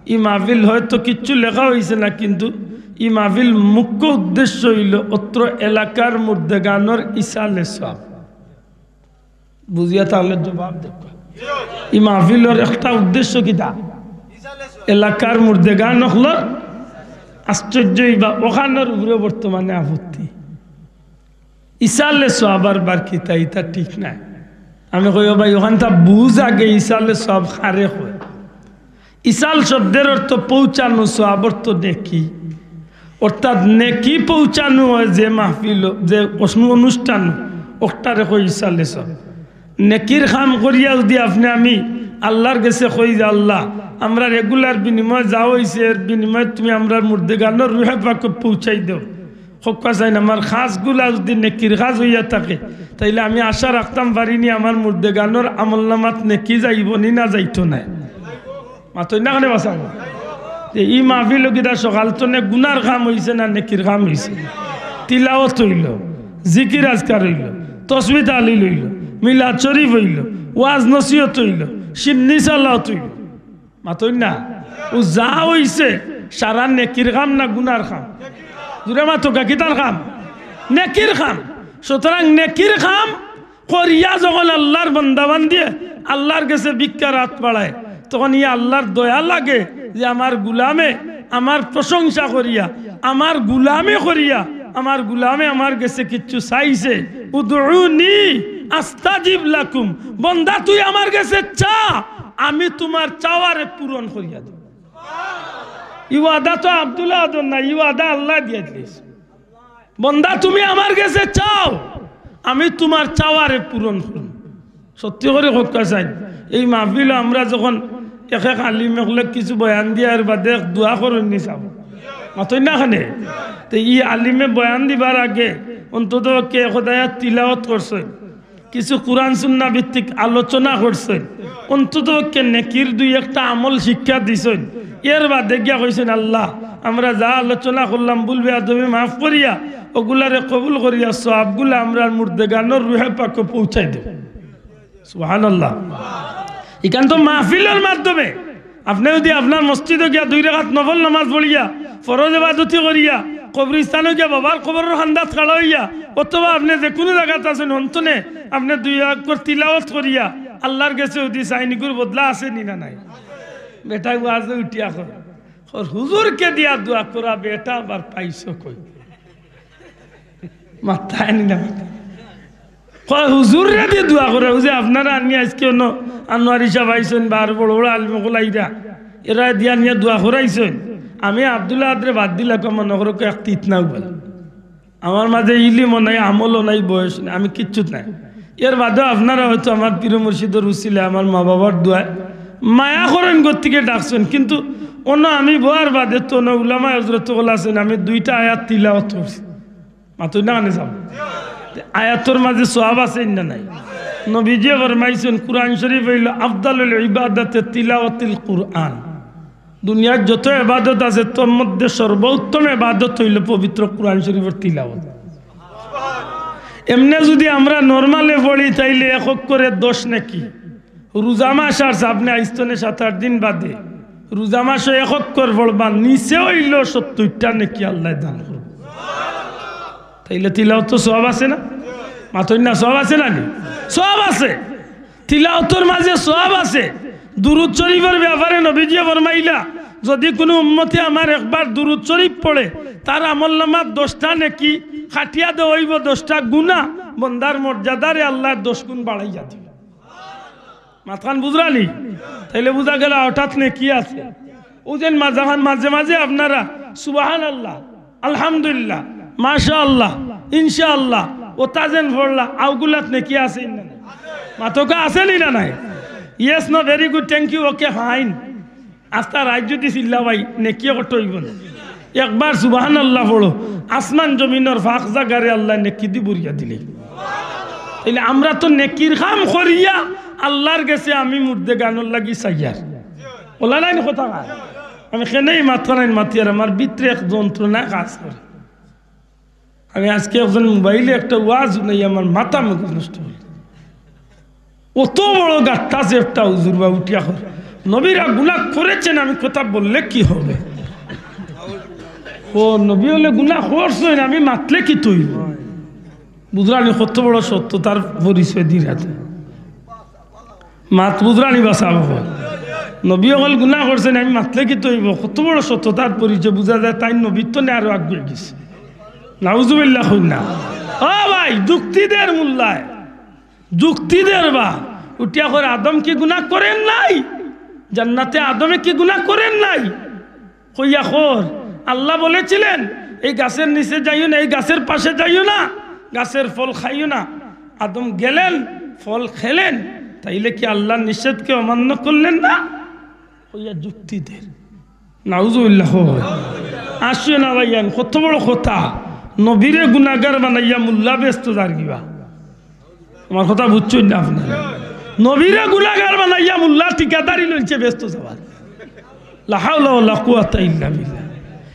ই মাহফিল হয়তো কিচ্ছু লেখা অইছে না, কিন্তু ই মাহফিল মুখ্য উদ্দেশ্য অইলো অত্র এলাকার মুর্দেগানর ইসালে সওয়াব। বুঝিয়া থাকলে জবাব দেউক্কা। ই মাহফিলর একটা উদ্দেশ্য কিতা? এলাকার মুর্দেগান অকলর। আশ্চর্য অইবা, অখানর উপরে বর্তমানে আপত্তি। ইসালে সওয়াবর বার কিতা, ইতা ঠিক নায়। আমি কই, "ও ভাই, অখানতা বুঝ আগে, ইসালে সওয়াব কারে কয়?" ইসাল শব্দের অর্থ পৌঁছানো, সওয়াব অর্থ নেকি। অর্থাৎ নেকি পৌঁছানো অয় যে মাহফিল, যে অনু-, অনুষ্ঠান, অটারে কয় ইসালে সওয়াব। নেকির কাম করিয়া যুদি আপনে আমি আল্লার গেছে কই যে, "আল্লা, আমরার এগুলার বিনিময়ে যা অইছে, এর বিনিময়ে তুমি আমরার মুর্দেগানর রুহে পাকো পৌঁছাই দেও।" কউক্কা চাইন, আমার কাজগুলা যুদি নেকির কাজ অইয়া থাকে, তাইলে আমি আশা রাখতাম পারি নি আমার মুর্দেগানর আমলনামাত নেকি যাইবো নি না যাইতো নায়? মাতইন না কেনে বাঁচা? যে ই মাহফিলো কিতা সকাল থনে গুনার কাম অইছে না নেকির কাম অইছে? তিলাওত অইলো, জিকির আজকার অইলো, তসবিহ তাহলিল অইলো, মিলাদ শরিফ অইলো, ওয়াজ নসিহত অইলো, শিন্নি সালাওত অইলো। মাতইন না? অউ যা অইছে, সারা নেকির কাম না গুনার কাম? জুরে মাতউক্কা, কিতার কাম? নেকির কাম। সুতরাং নেকির কাম করিয়া যখন আল্লার বান্দাবান্দিয়ে আল্লার গেছে ভিক্ষার আত বাড়ায়, তখন ই আল্লার দয়া লাগে যে আমার গুলামে আমার প্রশংসা করিয়া, আমার গুলামি করিয়া, আমার গুলামে আমার গেছে কিচ্ছু চাইছে। "উদউনি আস্তাজিব লাকুম", বন্দা তুই আমার গেছে চা, আমি তুমার চাওয়ারে পূরণ করিয়া দিমু। ই ওয়াদা তো আব্দুল আহাদর না, ই ওয়াদা আল্লায় দিয়া দিলাইছে। বন্দা, তুমি আমার গেছে চাও, আমি তুমার চাওয়ারে পূরণ করমু। সত্যি করি কউক্কা চাইন, এই মাহফিলো আমরা যখন এক এক আলিমে অকলে কিছু বয়ান দিয়ার বাদে এক দোয়া করইন নি চাও, মাতইন না কেনে? তে ই আলিমে বয়ান দিবার আগে অন্তত পক্ষে এক আয়াত তিলাওত করছইন, কিছু কুরআন সুন্নাহ ভিত্তিক আলোচনা করছইন, অন্তত পক্ষে নেকির দুই একটা আমল শিক্ষা দিছইন। এর বাদে গিয়া কইছইন, "আল্লা, আমরা যা আলোচনা করলাম ভুল বেয়াদবি মাফ করিয়া, অগুলারে কবুল করিয়া সওয়াবগুলা আমরার মুর্দেগানর রুহে পাকো পৌঁছাই দেও।" সুবহানাল্লাহ। ইখান তো মাহফিলর মাধ্যমে। আপনে যুদি আপনার মসজিদো গিয়া দুই রাকাত নফল নামাজ পড়িয়া, ফরজ এবাদতি করিয়া, কবরস্থানো গিয়া বাবার কবরর কান্দাত খাড়া অইয়া, অথবা আপনে যেকুনু জাগাত আছইন, হনতনে আপনে দুই আক্ষর তিলাওত করিয়া আল্লার গেছে যুদি চাইন, ইগুর বদলা আছে নি না নাই? বেটায় ওয়াজো উঠিয়া কয়, কয়, "হুজুরকে দিয়া দোয়া করা বেটা, আবার পাইছো কই?" মাতইন না কেনে? কয়, "হুজুররে দি দোয়া করা।" অউ যে আপনারা আনি আইজকে অনো আনোয়ারি সাব আইছইন বা আর বড় বড় আলিম অকল আইরা, এরা দিয়া আনিয়া দোয়া করাইছইন। আমি আব্দুল আহাদরে বাদ দিলাম, মনো করউক্কা এক তিত না উবাল। আমার মাঝে ইলিমও নাই, আমলও নাই, বয়স নাই, আমি কিচ্ছু নাই। এর বাদেও আপনারা হয়তো আমার পীর মুর্শিদর উসিলায়, আমার মা বাবার দোয়ায় মায়া করইন গতিকে ডাকছইন, কিন্তু অনো আমি বওয়ার বাদে তো অনো উলামায়ে হজরত অকল আছইন, আমি দুইটা আয়াত তিলাওয়াত করছি। মাতইন না কেনে? আয়াতর মাঝে সওয়াব আছে না নাই? নবীজিয়ে ফরমাইছইন, কুরআন শরীফ অইলো আফদালুল ইবাদাতে তিলাওয়াতিল কুরআন। দুনিয়ার যত ইবাদত আছে, তার মধ্যে সর্বোত্তম ইবাদত অইলো পবিত্র কুরআন শরীফর তিলাওয়াত। এমনে যুদি আমরা নরমালে পড়ি, তাইলে এক অক্ষরে দশ নেকি। রোজা মাস আর সামনে আইজ থনে সাত আট দিন বাদে, রোজা মাসো এক অক্ষর পড়বা, নিচে অইলো সত্তইরটা নেকি আল্লায় দান করবো। তাইলে তিলাওয়াতো সওয়াব আছে না? মাতইন না, সওয়াব আছে না নি? সওয়াব আছে। তিলাওয়াতর মাঝে সওয়াব আছে। দুরুদ শরীফর ব্যাপারে নবীজিয়ে ফরমাইলা, যুদি কুনু উম্মতে আমার একবার দুরুদ শরীফ পড়ে, তার আমলনামাত দশটা নেকি কাটিয়া দেওয়া অইবো, দশটা গুনা, বন্দার মর্যাদারে আল্লায় দশ গুণ বাড়াইয়া দিবা। মাতখান বুঝরা নি? তাইলে বুঝা গেল হঠাৎ নেকি আছে। অউ যেন মাঝে মাঝে, মাঝে মাঝে আপনারা সুবহানাল্লাহ, আলহামদুলিল্লাহ, মাশাআল্লাহ, ইনশাআল্লাহ, অতা যেন পড়লা, অগুলাত নেকি আছে না নাই? মাতউক্কা, আছে নি না নাই? Yes, no, very good, thank you, okay, fine। আস্তা রাইত যুদি চিল্লাও ভাই, নেকি কত অইবো না? একবার সুবহানাল্লাহ পড়ো, আসমান জমিনর ফাঁক জাগারে আল্লায় নেকি দি ভরিয়া দিলে। তাইলে আমরা তো নেকির কাম করিয়া আল্লার গেছে আমি মুর্দেগানর লাগি চাইয়ার। অলা নায় নি কথা? আমি কেনে ই মাতখান মাতিয়ার, আমার ভিতরে এক যন্ত্রণা কাজ করে। আমি আইজকে একজন মোবাইলে একটা ওয়াজ হুনাইয়া আমার মাথা মগজ নষ্ট অইলো। অত বড় গাট্টা যে একটা হুজুর বা উঠিয়া কর, নবীরা গুনা করেছেন, আমি কথা বললে কি হবে? ও নবী অকলে গুনা করছইন, আমি মাতলে কিতা অইবো? বুঝরা নি কত বড় সত্যতার পরিচয় দিরাতে। মাত বুঝরা নি বা সাব অকল? নবী অকল গুনা করছইন, আমি মাতলে কিতা অইবো? কত বড় সত্যতার পরিচয় বুঝা যায়, তাইন নবীর থনে আরো আগুয়াই গেছে। নাউজুবিল্লাহ কইন না। ও ভাই, যুক্তি দের মোল্লায়, যুক্তি দের বা। উঠিয়া কর, আদম কি গুনা করেন নাই? জান্নাতে আদমে কি গুনা করেন নাই? কইয়া কর, আল্লাহ বলেছিলেন, "এই গাছের নিচে যাইও না, এই গাছের পাশে যাইও না, গাছের ফল খাইও না।" আদম গেলেন, ফল খেলেন, তাইলে কি আল্লাহর নিষেধকে অমান্য করলেন না? কইয়া যুক্তি দের। নাউজুবিল্লাহ। আসিও না ভাইয়ান, কত বড় কথা। নবীরে গুনাগার বানাইয়া মোল্লা বেহেস্তো যার গিবা। আমার কথা বুঝছইন না আপনারা? নবীরে গুনাগার বানাইয়া মোল্লা ঠিকাদারি লইছে বেহেস্তো যাওয়ার। লা হাওলা ওয়ালা কুওয়াতা ইল্লা বিল্লাহ।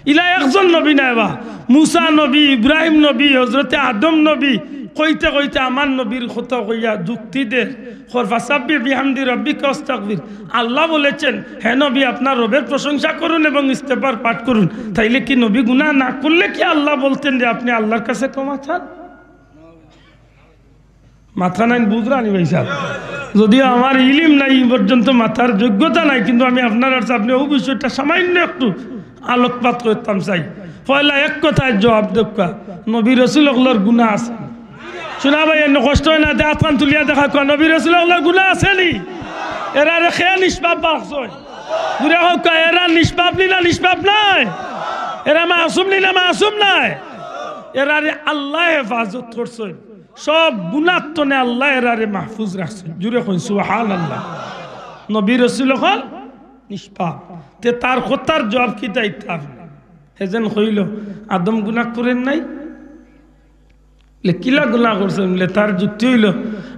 ইলা একজন নবী নায় বা, মুসা নবী, ইব্রাহিম নবী, হজরতে আদম নবী, কইতে কইতে আমার নবীর কথা কইয়া যুক্তি দের। কর, "ফাসাব্বিহ বিহামদি রাব্বিকা ওয়াস্তাগফির।" আল্লাহ বলেছেন, "হে নবী, আপনার রবের প্রশংসা করুন এবং ইস্তেগফার পাঠ করুন।" তাইলে কি নবী গুনা না করলে কি আল্লাহ বলতেন যে, "আপনি আল্লাহর কাছে ক্ষমা চান"? মাতখান বুঝরা নি ভাইসাব? যদিও আমার ইলিম নাই, ই পর্যন্ত মাতার যোগ্যতা নাই, কিন্তু আমি আপনারার সামনে অউ বিষয়টা সামান্য একটু আলোকপাত করতাম চাই। পয়লা এক কথায় জবাব দেউক্কা, নবী রসুল অকলর গুনা আছে। শুনা ভাই, এনে কষ্ট অয় না, তে আতখান তুলিয়া দেখাউক্কা, নবী রসুল অকলর গুনা আছে নি? এরারে কে নিষ্পাপ বানাইছে? জুরে কউক্কা, এরা নিষ্পাপ নি না নিষ্পাপ নায়? এরা মাসুম নি না মাসুম নায়? এরারে আল্লায় হেফাজত করছে। সব গুনার তনে আল্লায় এরারে মাহফুজ রাখছে। জুরে কইন সুবহানাল্লাহ। নবী রসুল অকল নিষ্পাপ। তে তার কথার জবাব কিতা দিতা? হে যেন কইল, "আদম গুনা করেন নাই?" লে, "কিলা গুনা করছেন?" লে, তার যুক্তি অইল,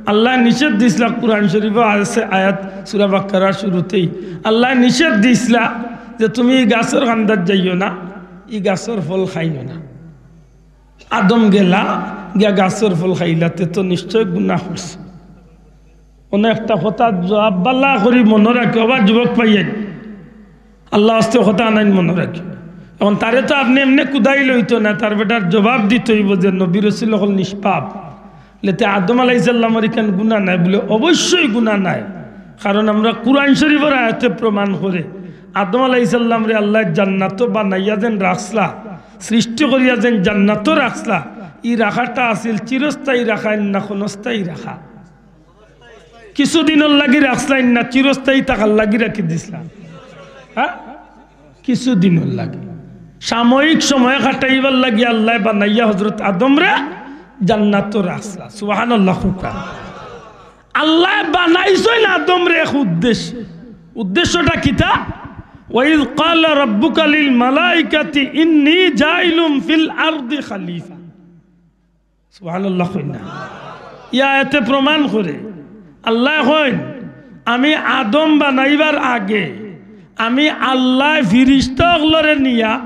আল্লায় নিষেধ দিছলা, কুরআন শরীফো আছে আয়াত, সূরা বাকারার শুরুতেই আল্লায় নিষেধ দিছলা যে, "তুমি ই গাছর কান্দাত যাইও না, ই গাছর ফল খাইও না।" আদম গেলা, গিয়া গাছর ফল খাইলা, তে তো নিশ্চয় গুনা করছে। অনো একটা কথা জবাব বালা করি মনো রাখিও, আবার যুবক ভাইয়াইন, আল্লার ওয়াস্তে কথা আনাইন মনো রাখিও। এখন তারে তো আপনে এমনে কুদাইলে অইতো না, তার বেটার জবাব দিতে অইবো যে নবী রসুল অকল নিষ্পাপ। লেতে আদম আলাইহিস সালামর ইখান গুনা নাই বুলে, অবশ্যই গুনা নাই, কারণ আমরা কুরআন শরীফর আয়াতে প্রমাণ করে আদম আলাইহিস সালামরে আল্লায় জান্নাতো বানাইয়া যেন রাখছলা, সৃষ্টি করিয়া যেন জান্নাতো রাখছলা, ই রাখাটা আছিল চিরস্থায়ী রাখা না ক্ষণস্থায়ী রাখা? কিছুদিনর লাগি রাখছলা না চিরস্থায়ী থাকার লাগি রাখি দিছলা? হ্যাঁ, কিছুদিনর লাগি, সাময়িক সময় কাটাইবার লাগি আল্লায় বানাইয়া হজরত আদমরে জান্নাতো রাখছলা। সুবহানাল্লাহ কউক্কা। আল্লায় বানাইছইন আদমরে এক উদ্দেশ্যে। উদ্দেশ্যটা কিতা? وإذ قال ربك للملائكة إني جاعل في الأرض خليفة। সুবহানাল্লাহ কইন না? ই আয়াতে প্রমাণ করে, আল্লায় কইন, আমি আদম বানাইবার আগে আমি আল্লায় ফিরিস্তা অকলরে নিয়া,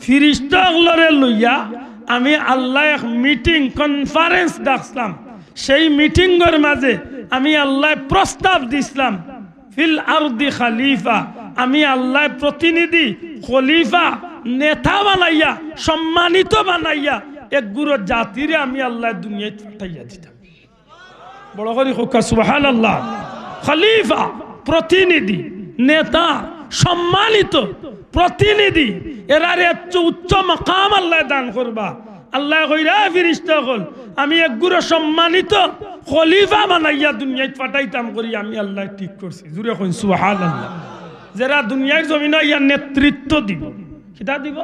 ফিরিস্তা অকলরে লইয়া আমি আল্লায় এক মিটিং, কনফারেন্স ডাকছলাম। সেই মিটিংর মাঝে আমি আল্লায় প্রস্তাব দিছলাম, ফিল আরদি খালিফা, আমি আল্লায় প্রতিনিধি, খলিফা, নেতা বানাইয়া, সম্মানিত বানাইয়া, এক গুরু জাতিরে আমি আল্লায় দুনিয়াত পাঠাইয়া দিতাম। বড় করি কউক্কা সুবহানাল্লাহ। খলিফা, প্রতিনিধি, নেতা, সম্মানিত প্রতিনিধি, এরারে এত উচ্চ মাকাম আল্লায় দান করবা। আল্লায় কইরা, ফিরিস্তা অকল, আমি এক গুরু সম্মানিত খলিফা বানাইয়া দুনিয়াত পাঠাইতাম করি আমি আল্লায় ঠিক করছি। জুরে কইন সুবহানাল্লাহ। যেরা দুনিয়ার জমিনো আইয়া নেতৃত্ব দিব। কিতা দিব?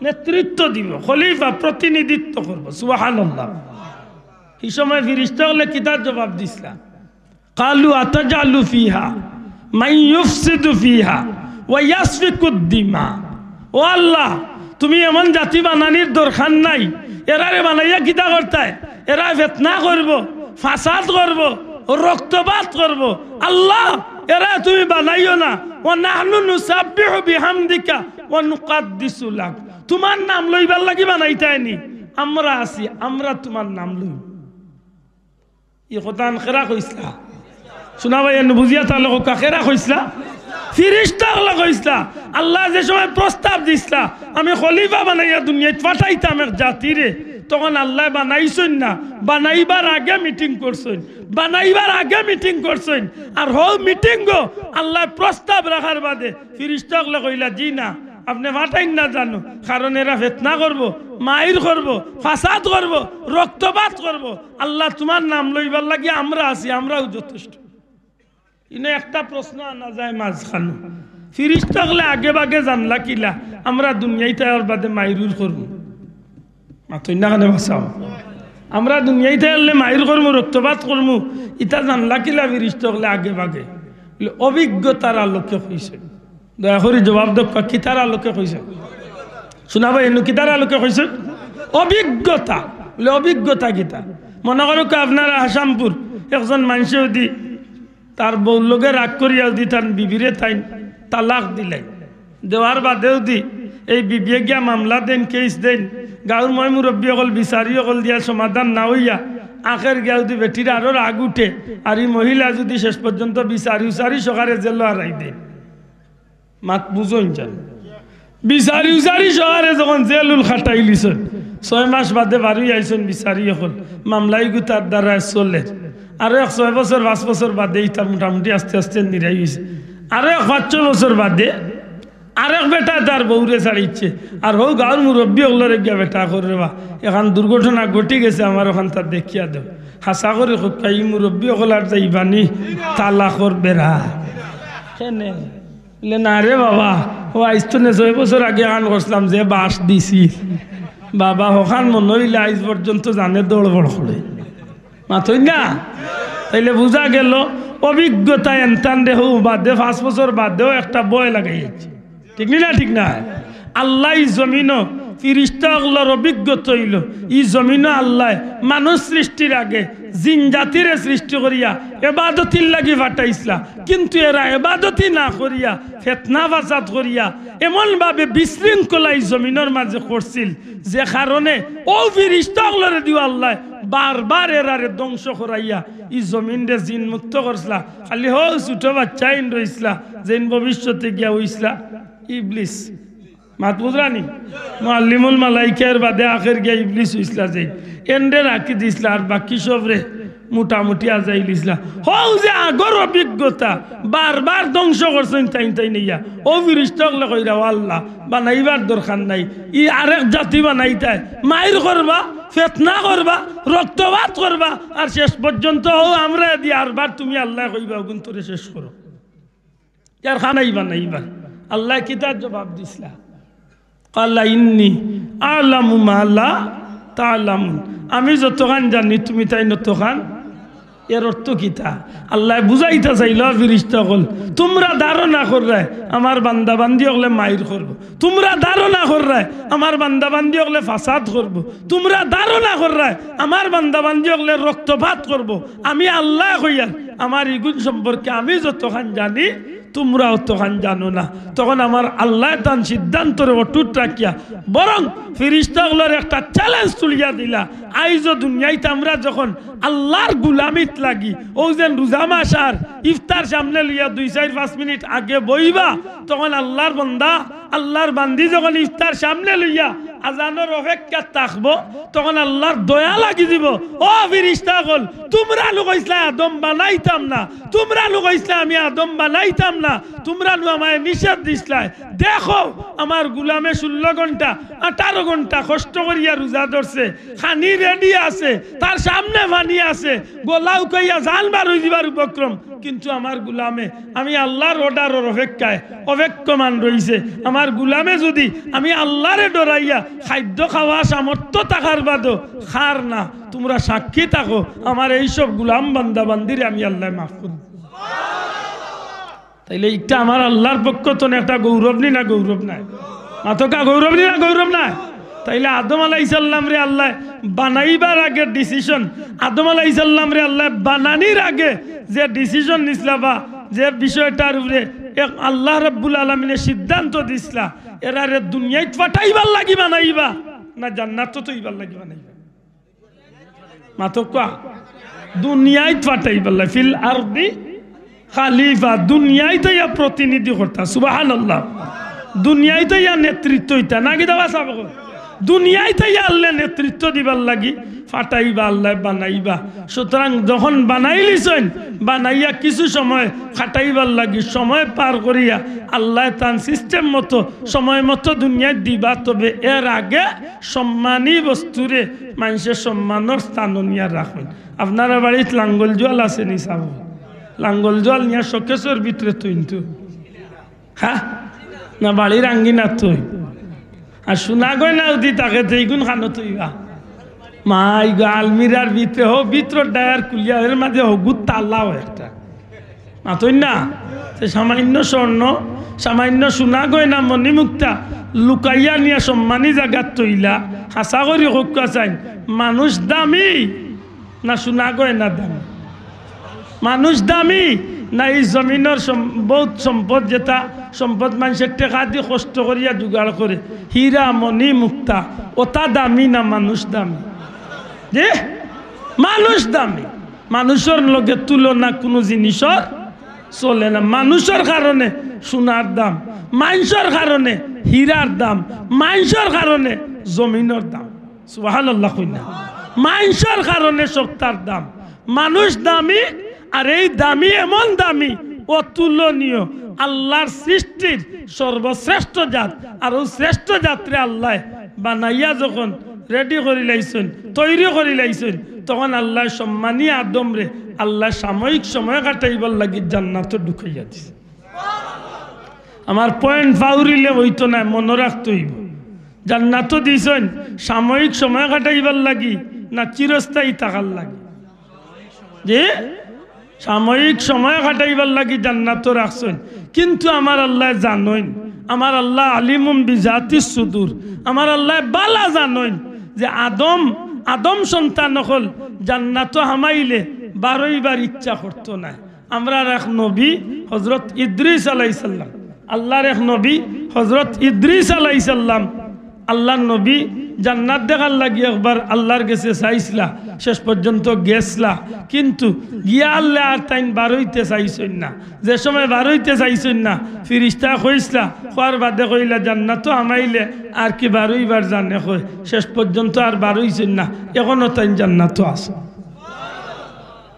নেতৃত্ব দিব। খলিফা প্রতিনিধিত্ব করব। সুবহানাল্লাহ। ই সময় ফিরিস্তা অকলে কিতার জবাব দিছলা? قالوا أتجعل فيها من يفسد فيها ويسفك الدماء। ও আল্লাহ, তুমি এমন জাতি বানানির দরকার নাই। এরারে বানাইয়া কিতা করতায়? এরা ফিতনা করব, ফাসাদ করব, রক্তপাত করব। আল্লাহ, এরা তুমি বানাইও না। ونحن نسبح بحمدك ونقدس لك। তুমার নাম লইবার লাগি বানাইতায় নি। আমরা আছি, আমরা তুমার নাম লই। ই কথাখান কেরা কইছলা? শুনা ভাই, এনু বুঝিয়া তাইলে কউক্কা, কেরা কইছলা? ফিরিস্তা অকলে কইছলা। আল্লায় যে সময় প্রস্তাব দিছলা, আমি খলিফা বানাইয়া দুনিয়াত পাঠাইতাম এক জাতিরে, তখন আল্লায় বানাইছইন না, বানাইবার আগে মিটিং করছইন, বানাইবার আগে মিটিং করছইন। আর হউ মিটিংও আল্লায় প্রস্তাব রাখার বাদে ফিরিস্তা অকলে কইলা, জি না, আপনে পাঠাইন না জানো, কারণ এরা ফিতনা করব, মাইর করব, ফাসাদ করব, রক্তপাত করব। আল্লাহ, তুমার নাম লইবার লাগি আমরা আছি, আমরাউ যথেষ্ট। ইনো একটা প্রশ্ন আনা যায় মাঝখানো, ফিরিস্তা অকলে আগে ভাগে জানলা কিলা আমরা দুনিয়াত আওয়ার বাদে মাইরুর করমু? মাতইন না কেনে বাঁচাও। আমরা দুনিয়াত আইলে মাইর করমু, রক্তপাত করমু, ইতা জানলা কিলা ফিরিস্তা অকলে আগে ভাগে? বলে, অভিজ্ঞতার আলোকে কইছইন। দয়া করি জবাব দেউক্কা, কিতার আলোকে কইছইন? শুনা ভাই, এনু কিতার আলোকে কইছইন? অভিজ্ঞতা। বলে, অভিজ্ঞতা কিতা? মনো করউক্কা আপনারা হাসামপুর একজন মানষে যুদি তার বউর লগে রাগ করিয়া যুদি তান বিবিরে তাইন তালাক দিলাইন, দেওয়ার বাদেও যুদি এই বিবিয়ে গিয়া মামলা দেইন, কেস দেইন, গাউর ময়-মুরব্বি অকল, বিচারি অকল দিয়া সমাধান না অইয়া, আখের গিয়া যুদি বেটির আরো রাগ উঠে, আর ই মহিলা যুদি শেষ পর্যন্ত বিচারি-উচারি সহকারে জেলো হারাই দেইন, মাত বুঝইন জানি। বিচারি-উচারি সহকারে যখন জেলুল খাটাইলিছইন, ছয় মাস বাদে বারই আইছইন বিচারি অকল, মামলা ইগু তার দ্বারা চলের। আরো এক ছয় বছর, পাঁচ বছর বাদে ইতা মোটামুটি আস্তে আস্তে নিরাই অইছে। আরো এক পাঁচ ছয় বছর বাদে আরেক বেটায় তার বউরে ছাড়িছে, আর হউ গাউর মুরব্বি অকলরে গিয়া বেটায় কর, রেবা, এখান দুর্ঘটনা ঘটি গেছে, আমার অখানতা দেখিয়া দেও। হাছা করি কউক্কা, ই মুরব্বি অকল আর যাইবা নি তালাকর বেড়া? কেনে? বলে, না রে বাবা, অউ আইজ থনে ছয় বছর আগে এখান করছলাম, যে বাঁশ দিছিল, বাবা, অখান মনো অইলে আইজ পর্যন্ত জানে দড়বড় করে। মাতইন না? তাইলে বুঝা গেল, অভিজ্ঞতা এনতানরে হউ বাদে, পাঁচ বছর বাদেও একটা ভয় লাগাইছে। ঠিক নি না? ঠিক না? আল্লায় ই জমিনো ফিরিস্তা অকলর অভিজ্ঞতা অইলো, ই জমিনো আল্লায় মানুষ সৃষ্টির আগে জিন জাতিরে সৃষ্টি করিয়া এবাদতির লাগি পাঠাইছলা, কিন্তু এরা এবাদতি না করিয়া ফিতনা-ফাসাদ করিয়া এমনভাবে বিশৃঙ্খলা ই জমিনর মাঝে করছিল, যে কারণে অউ ফিরিস্তা অকলরে দিও আল্লায় বারবার এরারে ধ্বংস করাইয়া ই জমিনরে জিন মুক্ত করছলা। খালি হউ ছুটো বাইচ্চা ইন রইছলা, যেইন ভবিষ্যতে গিয়া অইছলা ইবলিস। মাত বুঝরা নি? মুআল্লিমুল মালাইকার বাদে আখের গিয়া ইবলিস অইছলা যেইন। এনরে রাখি দিছলা, আর বাকি সবরে মোটামুটি আজাইল ইছলা। হউ যে আগর অভিজ্ঞতা, বারবার ধ্বংস করছইন তাইন তাইন অইয়া। অউ ফিরিস্তা অকলে কইরা, ও আল্লাহ, বানাইবার দরকার নাই। ই আরেক জাতি বানাইতায়, মাইর করবা, ফিতনা করবা, রক্তপাত করবা, আর শেষ পর্যন্ত হউ আমরারে দি আরবার তুমি আল্লায় কইবা, অগুইন্তরে শেষ করো। ইয়ার খানাই বানাইবার। আল্লায় কিতার জবাব দিছলা? قال إني أعلم ما لا تعلمون। আমি যতখান জানি তুমি তাইন অতখান। এর অর্থ কিতা? আল্লায় বুঝাইতা চাইলা, "ফিরিস্তা অকল, তুমরা ধারণা কররায় আমার বান্দা বান্দি অকলে মাইর করবো, তুমরা ধারণা কররায় আমার বান্দা বান্দি অকলে ফাসাদ করবো, তুমরা ধারণা কররায় আমার বান্দা বান্দি অকলে রক্তপাত করবো। আমি আল্লায় কইয়ার, আমার ইগুন সম্পর্কে আমি যতখান জানি, তুমরা অতখান জানো না।" তখন আমার আল্লায় তান সিদ্ধান্তরে অটুট রাখিয়া বরং ফিরিস্তা অকলর একটা challenge তুলিয়া দিলা, "আইজও দুনিয়াইত আমরা যখন আল্লার গুলামিত লাগি, অউ যেন রোজা মাস আর ইফতার সামনে লইয়া দুই, চাইর, পাঁচ মিনিট আগে বইবা, তখন আল্লার বান্দা, আল্লার বান্দি যখন ইফতার সামনে লইয়া আজানর অপেক্ষাত থাকবো, তখন আল্লার দয়া লাগি দিবো, 'ও ফিরিস্তা অকল, তুমরানু কইছলায় আদম বানাইতাম না, তুমরানু কইছলায় আমি আদম বানাইতাম না, তুমরানু আমায় নিষেধ দিছলায়। দেখো, আমার গুলামে ষোলো ঘন্টা, আঠারো ঘন্টা কষ্ট করিয়া রোজা ধরছে, খানি ready আছে, তার সামনে পানি আছে, গলা উকাইয়া জান বার অই দিবার উপক্রম, কিন্তু আমার গুলামে আমি আল্লার order-র অপেক্ষায় অপেক্ষমান রইছে। আমার গুলামে যুদি আমি আল্লারে ডরাইয়া খাদ্য খাওয়া সামর্থ্য থাকার বাদেও খার না, তুমরা সাক্ষী থাকো, আমার এইসব গুলাম বান্দা বান্দিরে আমি আল্লায় মাফ করি।'" তাইলে ইটা আমার আল্লার পক্ষ তনে একটা গৌরব নি না গৌরব নায়? মাতকা, গৌরব নি না গৌরব নায়? তাইলে আদম আলাইহিস সালামরে আল্লায় বানাইবার আগে decision, আদম আলাইহিস সালামরে আল্লায় বানানির আগে যে decision নিছলা বা যে বিষয়টার উপরে এক আল্লাহ রাব্বুল আলামিনে সিদ্ধান্ত দিছলা, এরারে দুনিয়াইত ফাটাইবার লাগি বানাইবা না জান্নাতো থইবার লাগি বানাইবা? মাতকা, দুনিয়াইত ফাটাইবার লাগি, ফিল আরদি খালিফা, দুনিয়াইত আইয়া প্রতিনিধি করতা। সুবহানাল্লাহ। দুনিয়াইত আইয়া নেতৃত্ব ইতা না কিতা বা সাব? দুনিয়াইত আইয়া আল্লায় নেতৃত্ব দিবার লাগি ফাটাইবা, আল্লায় বানাইবা। সুতরাং যখন বানাইলিছইন, বানাইয়া কিছু সময় খাটাইবার লাগি সময় পার করিয়া আল্লায় তান system মতো সময় মতো দুনিয়াইত দিবা, তবে এর আগে সম্মানী বস্তুরে মানষে সম্মানর স্থানো নিয়া রাখইন। আপনারার বাড়িত লাঙ্গল জোয়াল আছে নি সাব? লাঙ্গল জোয়াল নিয়া showcase-র ভিতরে থইন তো। হ্যাঁ? না বাড়ির আঙ্গিনাত থইন? আর সোনা গয়না যুদি থাকে তে ইগুন খানো থইবা? মাই গো, আলমিরার ভিতরে, হো ভিতরর drawer খুলিয়া এর মাঝে হগুত তালাও একটা। মাতইন না? তে সামান্য স্বর্ণ, সামান্য সোনা গয়না মণিমুক্তা লুকাইয়া নিয়া সম্মানী জাগাত থইলা। হাছা করি কউক্কা চাইন, মানুষ দামি না সোনা গয়না দামি? মানুষ দামি না ই জমিনর সম-, বউত সম্পদ, যেটা সম্পদ মানষে টেকা দি কষ্ট করিয়া জোগাড় করে, হীরা মণি মুক্তা, ওটা দামি না মানুষ দামি? জি, মানুষ দামি। মানুষর লগে তুলনা কুনু জিনিসর চলে না। মানুষর কারণে সোনার দাম, মানষর কারণে হীরার দাম, মানষর কারণে জমিনর দাম। সুবহানাল্লাহ কইন না। মানষর কারণে সত্তার দাম। মানুষ দামি, আর এই দামি এমন দামি, অতুলনীয়। আল্লাহর সৃষ্টির সর্বশ্রেষ্ঠ জাত, আর অউ শ্রেষ্ঠ জাতরে আল্লায় বানাইয়া যখন ready করি লাইছইন, তৈরি করি লাইছইন, তখন আল্লায় সম্মানী আদমরে আল্লায় সাময়িক সময় কাটাইবার লাগি জান্নাতো ঢুকাইয়া দিছে। আমার point ফাউরিলে অইতো নায়, মনো রাখতে অইবো। জান্নাতো দিছইন সাময়িক সময় কাটাইবার লাগি না চিরস্থায়ী থাকার লাগি? জি, সাময়িক সময় কাটাইবার লাগি জান্নাতো রাখছইন। কিন্তু আমার আল্লায় জানইন, আমার আল্লাহ আলিমুম বিজাতিস সুদুর, আমার আল্লায় বালা জানইন যে আদম, আদম সন্তান অকল জান্নাতো হামাইলে বারইবার ইচ্ছা করতো নায়। আমরার এক নবী হযরত ইদ্রিস আলাইহিস সালাম, আল্লাহর এক নবী হযরত ইদ্রিস আলাইহিস সালাম, আল্লাহর নবী জান্নাত দেখার লাগি একবার আল্লাহর গেছে চাইছলা, শেষ পর্যন্ত গেছলা, কিন্তু গিয়া আল্লাহ আর তাইন বারইতে চাইছইন না। যে সময় বারইতে চাইছইন না, ফিরিস্তায় কইছলা, কওয়ার বাদে কইলা, "জান্নাতো হামাইলে আর কি বারইবার জানে কয়।" শেষ পর্যন্ত আর বারইছইন না, এখনো তাইন জান্নাতো আছে।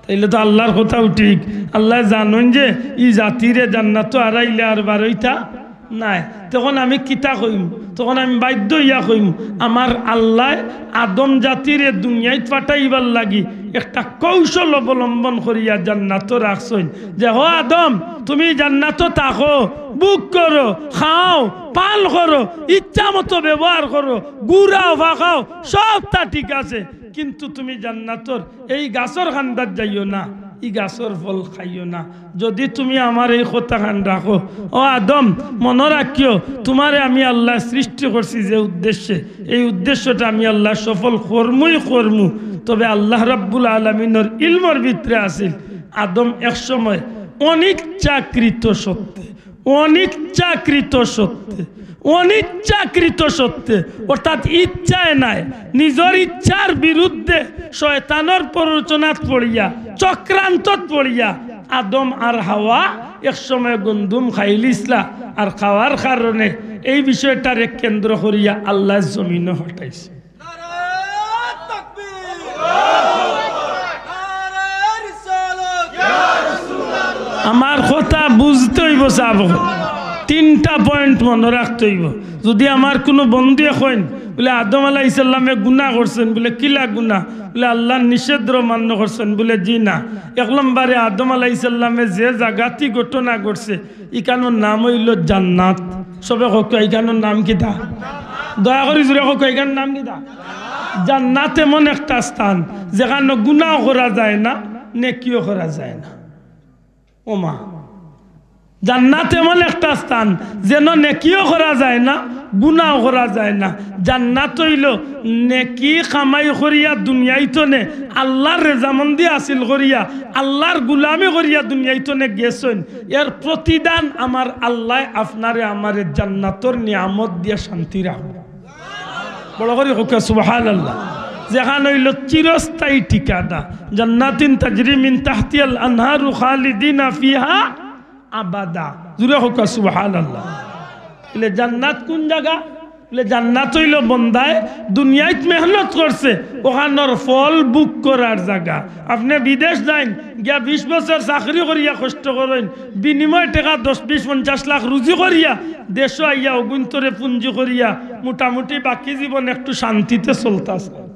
তাইলে তো আল্লাহর কথাও ঠিক। আল্লায় জানইন যে ই জাতিরে জান্নাতো হারাইলে আর বারইতা নায়। তখন আমি কিতা কইমু? তখন আমি বাধ্য অইয়া কইমু, আমার আল্লায় আদম জাতিরে দুনিয়াত পাঠাইবার লাগি একটা কৌশল অবলম্বন করিয়া জান্নাতো রাখছইন। যে, "হো আদম, তুমি জান্নাতো থাকো, ভোগ করো, খাও, পান করো, ইচ্ছা মতো ব্যবহার করো, ঘুরাও, ফাঁকাও, সবতা ঠিক আছে, কিন্তু তুমি জান্নাতর এই গাছর কান্দাত যাইও না।" ই গাছর ফল খাইও না। যদি তুমি আমার এই কথাখান রাখো, ও আদম, মনো রাখিও, তুমারে আমি আল্লায় সৃষ্টি করছি যে উদ্দেশ্যে, এই উদ্দেশ্যটা আমি আল্লায় সফল করমুই করমু। তবে আল্লাহ রাব্বুল আলামিনর ইলমর ভিতরে আছিল, আদম এক সময় অনিচ্ছাকৃত সত্ত্বে, অনিচ্ছাকৃত সত্ত্বে, অনিচ্ছাকৃত সত্ত্বে, অর্থাৎ ইচ্ছায় নায়, নিজর ইচ্ছার বিরুদ্ধে শয়তানর প্ররোচনাত পড়িয়া, চক্রান্তত পড়িয়া আদম আর হাওয়া এক সময় গন্ধুম খাইলিছলা, আর খাওয়ার কারণে এই বিষয়টারে কেন্দ্র করিয়া আল্লায় জমিনো হটাইছে। নারায়ে তাকবীর! নারায়ে রিসালাত! আমার কথা বুঝতে অইবো সাব। তিনটা point মনো রাখতে অইবো। যদি আমার কুনু বন্ধুয়ে কইন, বুলে, "আদম আলাইহিস সালামে গুনা করছইন", বুলে, "কিলা গুনা?" বুলে, "আল্লার নিষেধর অমান্য করছইন", বুলে, "জি না।" এক নম্বরে আদম আলাইহিস সালামে যে জাগাত ই ঘটনা ঘটছে, ইখানর নাম অইলো জান্নাত। সবে কউক্কা, ইখানর নাম কিতা? দয়া করি জুরে কউক্কা, ইখানর নাম কিতা? জান্নাত এমন একটা স্থান, যেখানো গুনাও করা যায় না, নেকিও করা যায় না। ওমা, জান্নাত এমন একটা স্থান, যেনো নেকিও করা যায় না, গুনাও করা যায় না। জান্নাত অইলো নেকি কামাই করিয়া দুনিয়াইত থনে আল্লার রেজামন্দি হাসিল করিয়া, আল্লার গুলামি করিয়া দুনিয়াইত থনে গেছইন। এর প্রতিদান আমার আল্লায় আপনারে আমারে জান্নাতর নিয়ামত দিয়া শান্তি রাখবো। বড় করি কউক্কা সুবহানাল্লাহ। যেখান অইলো চিরস্থায়ী ঠিকানা, জান্নাতিন তাজরি মিন তাহতিহাল আনহারু খালিদিনা ফিহা আবাদা। জুরে কউক্কা সুবহানাল্লাহ। বুলে, জান্নাত কুন জাগা? বুলে, জান্নাত অইলো বন্দায় দুনিয়াইত মেহনত করছে, অখানর ফল ভোগ করার জাগা। আপনে বিদেশ যাইন, গিয়া বিশ বছর চাকরি করিয়া কষ্ট করইন, বিনিময় টেকা দশ, বিশ, পঞ্চাশ লাখ রুজি করিয়া দেশো আইয়া অগুইন্তরে পুঞ্জি করিয়া মোটামুটি বাকি জীবন একটু শান্তিতে চলতা চাইন।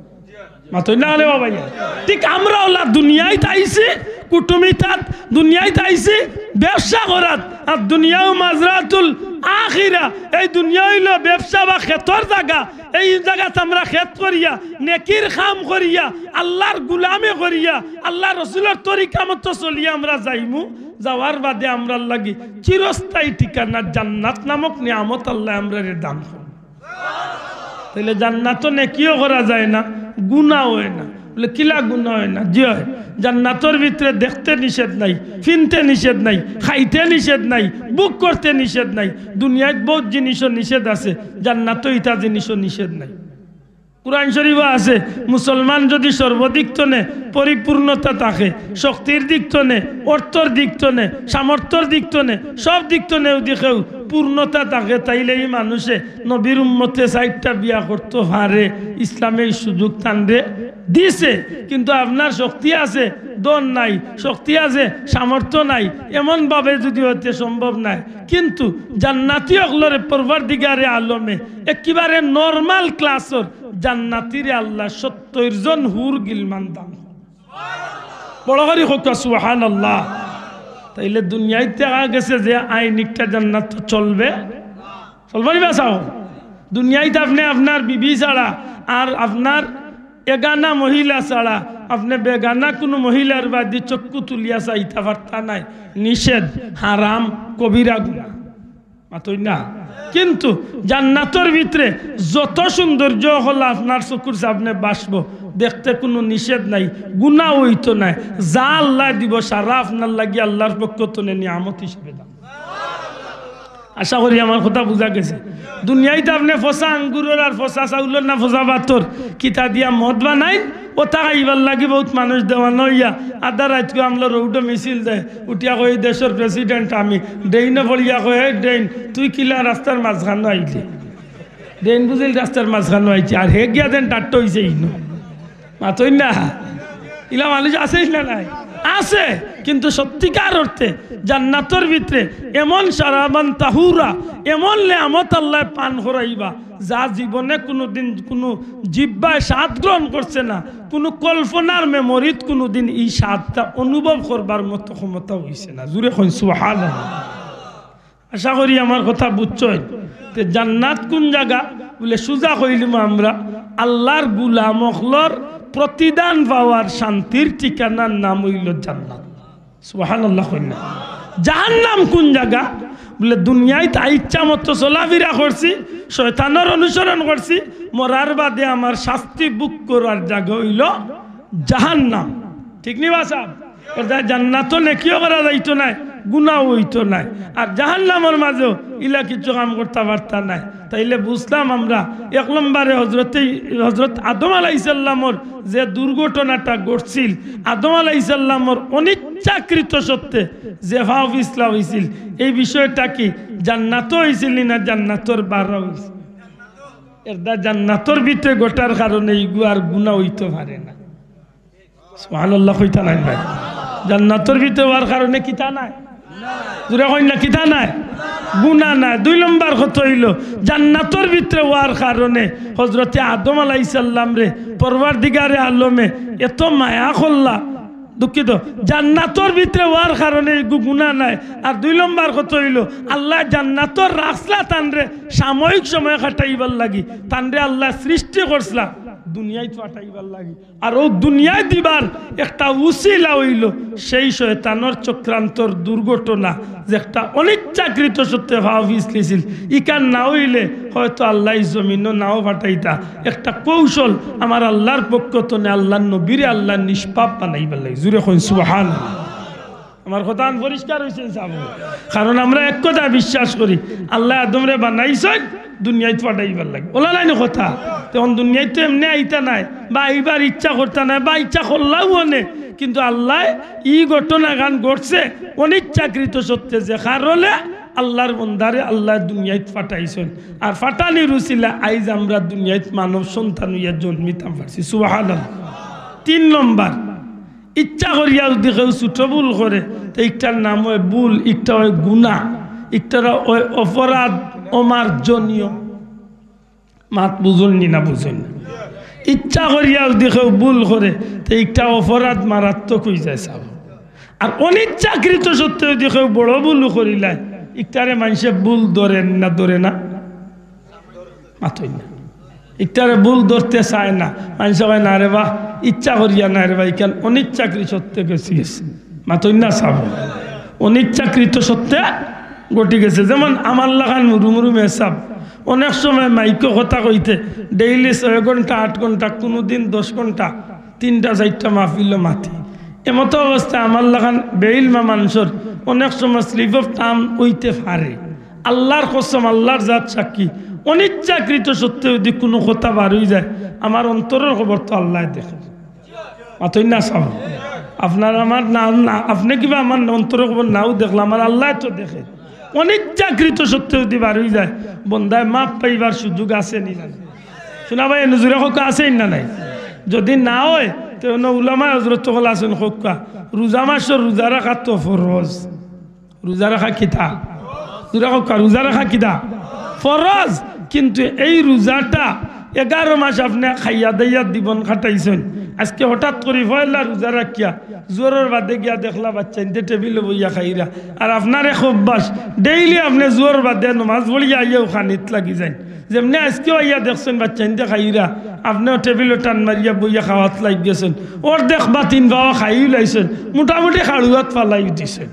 মাতইন না রে বাবা, ইয়া। ঠিক আমরা অলা দুনিয়াইত আইছি, কুটুমিতাত দুনিয়াইত আইছি, ব্যবসা করাত। আর দুনিয়াও মাজরাতুল আখিরা, এই দুনিয়া অইলো ব্যবসা বা খেতর জাগা। এই জাগাত আমরা খেত করিয়া, নেকির কাম করিয়া, আল্লার গুলামি করিয়া, আল্লার রসুলর তরিকা মতো চলিয়া আমরা যাইমু। যাওয়ার বাদে আমরার লাগি চিরস্থায়ী ঠিকানা জান্নাত নামক নিয়ামত আল্লায় আমরারে দান করইন। তাইলে জান্নাতো নেকিও করা যায় না, গুনাও অয় না। বুলে, "কিলা গুনা অয় না?" জি অয়, জান্নাতর ভিতরে দেখতে নিষেধ নাই, ফিনতে নিষেধ নাই, খাইতে নিষেধ নাই, ভোগ করতে নিষেধ নাই। দুনিয়াত বউত জিনিসও নিষেধ আছে, জান্নাতো ইতা জিনিসও নিষেধ নাই। কুরআন শরীফো আছে, মুসলমান যদি সর্বদিক তনে পরিপূর্ণতা থাকে, শক্তির দিক তনে, অর্থর দিক তনে, সামর্থ্যর দিক তনে, সব দিক তনে যদি কেউ পূর্ণতা থাকে, তাইলে ই মানুষে নবীর উম্মতে চাইরটা বিয়া করতো পারে, ইসলামে ই সুযোগ তানরে দিছে। কিন্তু আপনার শক্তি আছে, ধন নাই, শক্তি আছে, সামর্থ্য নাই, এমন ভাবে যদি অইতে সম্ভব নায়। কিন্তু জান্নাতি অকলরে পরওয়ারদিগারে আলমে একেবারে normal class-র জান্নাতিরে আল্লায় সত্তইর জন হুর গিলমান দান। বড় করি কউক্কা সুবহানাল্লাহ। তাইলে দুনিয়াইত দেখা গেছে যে আইন একটা জান্নাত চলবে, চলবো নি বা চাও? দুনিয়াইত আপনে আপনার বিবি ছাড়া আর আপনার এগানা মহিলা ছাড়া আপনে বেগানা কুনু মহিলার বায়দি চক্ষু তুলিয়া চাইতা পারতা নায়। নিষেধ, হারাম, কবিরা গুনা। মাতইন না? কিন্তু জান্নাতর ভিতরে যত সৌন্দর্য অকল আপনার চকুর সামনে ভাসবো, দেখতে কুনু নিষেধ নাই, গুনা অইতো নায়। যা আল্লায় দিবো, সারা আপনার লাগি আল্লার পক্ষ তনে নিয়ামত হিসাবে দান। আশা করি আমার কথা বুঝা গেছে। দুনিয়াইত আপনে ফসা আঙ্গুরর আর ফসা চাউলর না ফসা ভাতর কিতা দিয়া মদ বানাইন, অতা খাইবার লাগি বউত মানুষ দেওয়ানা অইয়া আধা রাইতকু আমরার রোডো মিছিল দেয়, উঠিয়া কয়, "এই দেশর president আমি।" ড্রেইনো পড়িয়া কয়, "এই ড্রেইন, তুই কিলা রাস্তার মাঝখানো আইলে?" ড্রেইন বুঝিল রাস্তার মাঝখানো আইছে, আর হে গিয়া যেন ডাট্ট অইছে ইনো। মাতইন না? ইলা মানুষ আছে না নাই? আছে। কিন্তু সত্যিকার অর্থে জান্নাতর ভিতরে এমন শারাবান তাহুরা, এমন নিয়ামত আল্লায় পান করাইবা, যা জীবনে কুনুদিন কুনু জিহ্বায় স্বাদ গ্রহণ করছে না, কুনু কল্পনার memory-ত কুনুদিন ই স্বাদটা অনুভব করবার মতো ক্ষমতা অইছে না। জুরে কইন সুবহানাল্লাহ। আশা করি আমার কথা বুঝছইন। তে জান্নাত কুন জাগা? বুলে, সুজা কইলিমু আমরা, আল্লার গুলাম অকলর প্রতিদান পাওয়ার শান্তির ঠিকানার নাম অইলো জান্নাত। সুবহানাল্লাহ কইন না। জাহান্নাম কুন জাগা? বলে, দুনিয়াইত আই ইচ্ছা মতো চলাফিরা করছি, শয়তানর অনুসরণ করছি, মরার বাদে আমার শাস্তি ভোগ করার জাগা অইলো জাহান্নাম। ঠিক নি বা সাব? অর্থাৎ জান্নাতো নেকিও করা যাইতো নায়, গুনাও অইতো নায়, আর জাহান্নামর মাঝেও ইলা কিছু কাম করতা পারতা নায়। তাইলে বুঝলাম আমরা, এক নম্বরে হজরতে, হজরত আদম আলাইহিস সালামর যে দুর্ঘটনাটা ঘটছিল, আদম আলাইহিস সালামর অনিচ্ছাকৃত সত্ত্বে যে ফাও পিছলা অইছিল, এই বিষয়টা কি জান্নাতো অইছিল নি না জান্নাতর বারো অইছিল? এরদা জান্নাতর ভিতরে ঘটার কারণে ইগু আর গুনা অইতো পারে না। সুবহানাল্লাহ কইতা নায় ভাই? জান্নাতর ভিতরে অওয়ার কারণে কিতা নাই? জুরে কইন না, কিতা নাই? গুনা নাই। দুই নম্বর কথা অইলো, জান্নাতর ভিতরে অওয়ার কারণে হজরতে আদম আলাইহিস সালামরে পরওয়ারদিগারে আলমে এত মায়া করলা, দুঃখিত, জান্নাতর ভিতরে অওয়ার কারণে ইগু গুনা নাই। আর দুই নম্বর কথা অইলো, আল্লায় জান্নাতর রাখছলা তানরে সাময়িক সময় কাটাইবার লাগি, তানরে আল্লায় সৃষ্টি করছলা দুনিয়াইত পাঠাইবার লাগি। আর অউ দুনিয়াইত দিবার একটা উছিলা অইলো সেই শয়তানর চক্রান্তর দুর্ঘটনা, যে একটা অনিচ্ছাকৃত সত্ত্বে ফাও পিছলিছিল। ইখান না অইলে হয়তো আল্লায় ই জমিনো নাও পাঠাইতা। একটা কৌশল আমার আল্লার পক্ষ তনে আল্লার নবীরে আল্লায় নিষ্পাপ বানাইবার লাগি। জুরে কইন সুবহানাল্লাহ। আমার কথাখান পরিষ্কার অইছে নি সাব? কারণ আমরা এক কথা বিশ্বাস করি, আল্লায় আদমরে বানাইছইন দুনিয়াইত পাঠাইবার লাগি। অলা নায় নি কথা? তখন দুনিয়াইত তো এমনে আইতা নায়, বা আইবার ইচ্ছা করতা নায়, বা ইচ্ছা করলাও অনে, কিন্তু আল্লায় ই ঘটনাখান ঘটছে অনিচ্ছাকৃত সত্ত্বে, যে কারণে আল্লার বন্দারে আল্লায় দুনিয়াইত পাঠাইছইন। আর পাঠানির উছিলা আইজ আমরা দুনিয়াইত মানব সন্তান অইয়া জন্মিতাম পারছি। সুবহানাল্লাহ। তিন নম্বর, ইচ্ছা করিয়া যুদি কেউ ছোট ভুল করে, তে ইকটার নাম অয় ভুল, ইকটা অয় গুনা, ইকটার অয় অপরাধ অমার্জনীয়। মাত বুঝইন নি না বুঝইন না? ইচ্ছা করিয়া যুদি কেউ ভুল করে, তে ইকটা অপরাধ মারাত্মক অইযায় সাব। আর অনিচ্ছাকৃত সত্ত্বে যুদি কেউ বড় ভুল করিলায়, ইকটারে মানষে ভুল ধরে না, ধরে না? মাতইন না। ইকটারে ভুল ধরতে চায় না। মানষে কয়, "না রে বা, ইচ্ছা করিয়া নায় রে বা, ইখান অনিচ্ছাকৃত সত্ত্বে গেছে গেছে।" মাতইন না সাব? অনিচ্ছাকৃত সত্ত্বে ঘটি গেছে। যেমন আমার লাখান মুরু মুরু মেসাব, অনেক সময় মাইকো কথা কইতে ডেইলি ছয় ঘন্টা, আট ঘন্টা, কুনুদিন দশ ঘন্টা, তিনটা চাইরটা মাহফিলো মাতি। এমতো অবস্থায় আমার লাখান বেইলমা মানষর অনেক সময় slip of tongue অইতে পারে। আল্লার কসম, আল্লার জাত সাক্ষী, অনিচ্ছাকৃত সত্ত্বে যুদি কুনু কথা বার অইযায়, আমার অন্তরর খবর তো আল্লায় দেখে। মাতইন না সাব? আপনার আমার না, না, আপনে কিবা আমার অন্তরর খবর নাও দেখলা, আমার আল্লায় তো দেখে। অনিচ্ছাকৃত সত্ত্বে যুদি বার অইযায়, বন্দায় মাফ পাইবার সুযোগ আছে নি না নাই? শুনা ভাই, নজুরে কউক্কা আছে নি না নাই? যুদি না অয়, তে অনো উলামায়ে হজরত অকল আছইন কউক্কা, রোজা মাসর রোজা রাখা তো ফরজ। রোজা রাখা কিতা? জুরে কউক্কা, রোজা রাখা কিতা? ফরজ। কিন্তু এই রোজাটা এগারো মাস আপনে খাইয়া দাইয়া জীবন কাটাইছইন, আইজকে হঠাৎ করি পয়লা রোজা রাখিয়া জোহরর বাদে গিয়া দেখলা বাচ্চাইন্তে টেবিলো বইয়া খাইরা। আর আপনার এক অভ্যাস, ডেইলি আপনে জোহরর বাদে নমাজ পড়িয়া আইয়াউ খানিত লাগি যাইন। যেমনে আইজকেও আইয়া দেখছইন বাচ্চাইন্তে খাইরা, আপনেও টেবিলো টান মারিয়া বইয়া খাওয়াত লাগি গেছইন। অর্ধেক বা তিন পাওয়া খাইউ লাইছইন, মোটামুটি খাড়ুয়াত ফালাইউ দিছইন।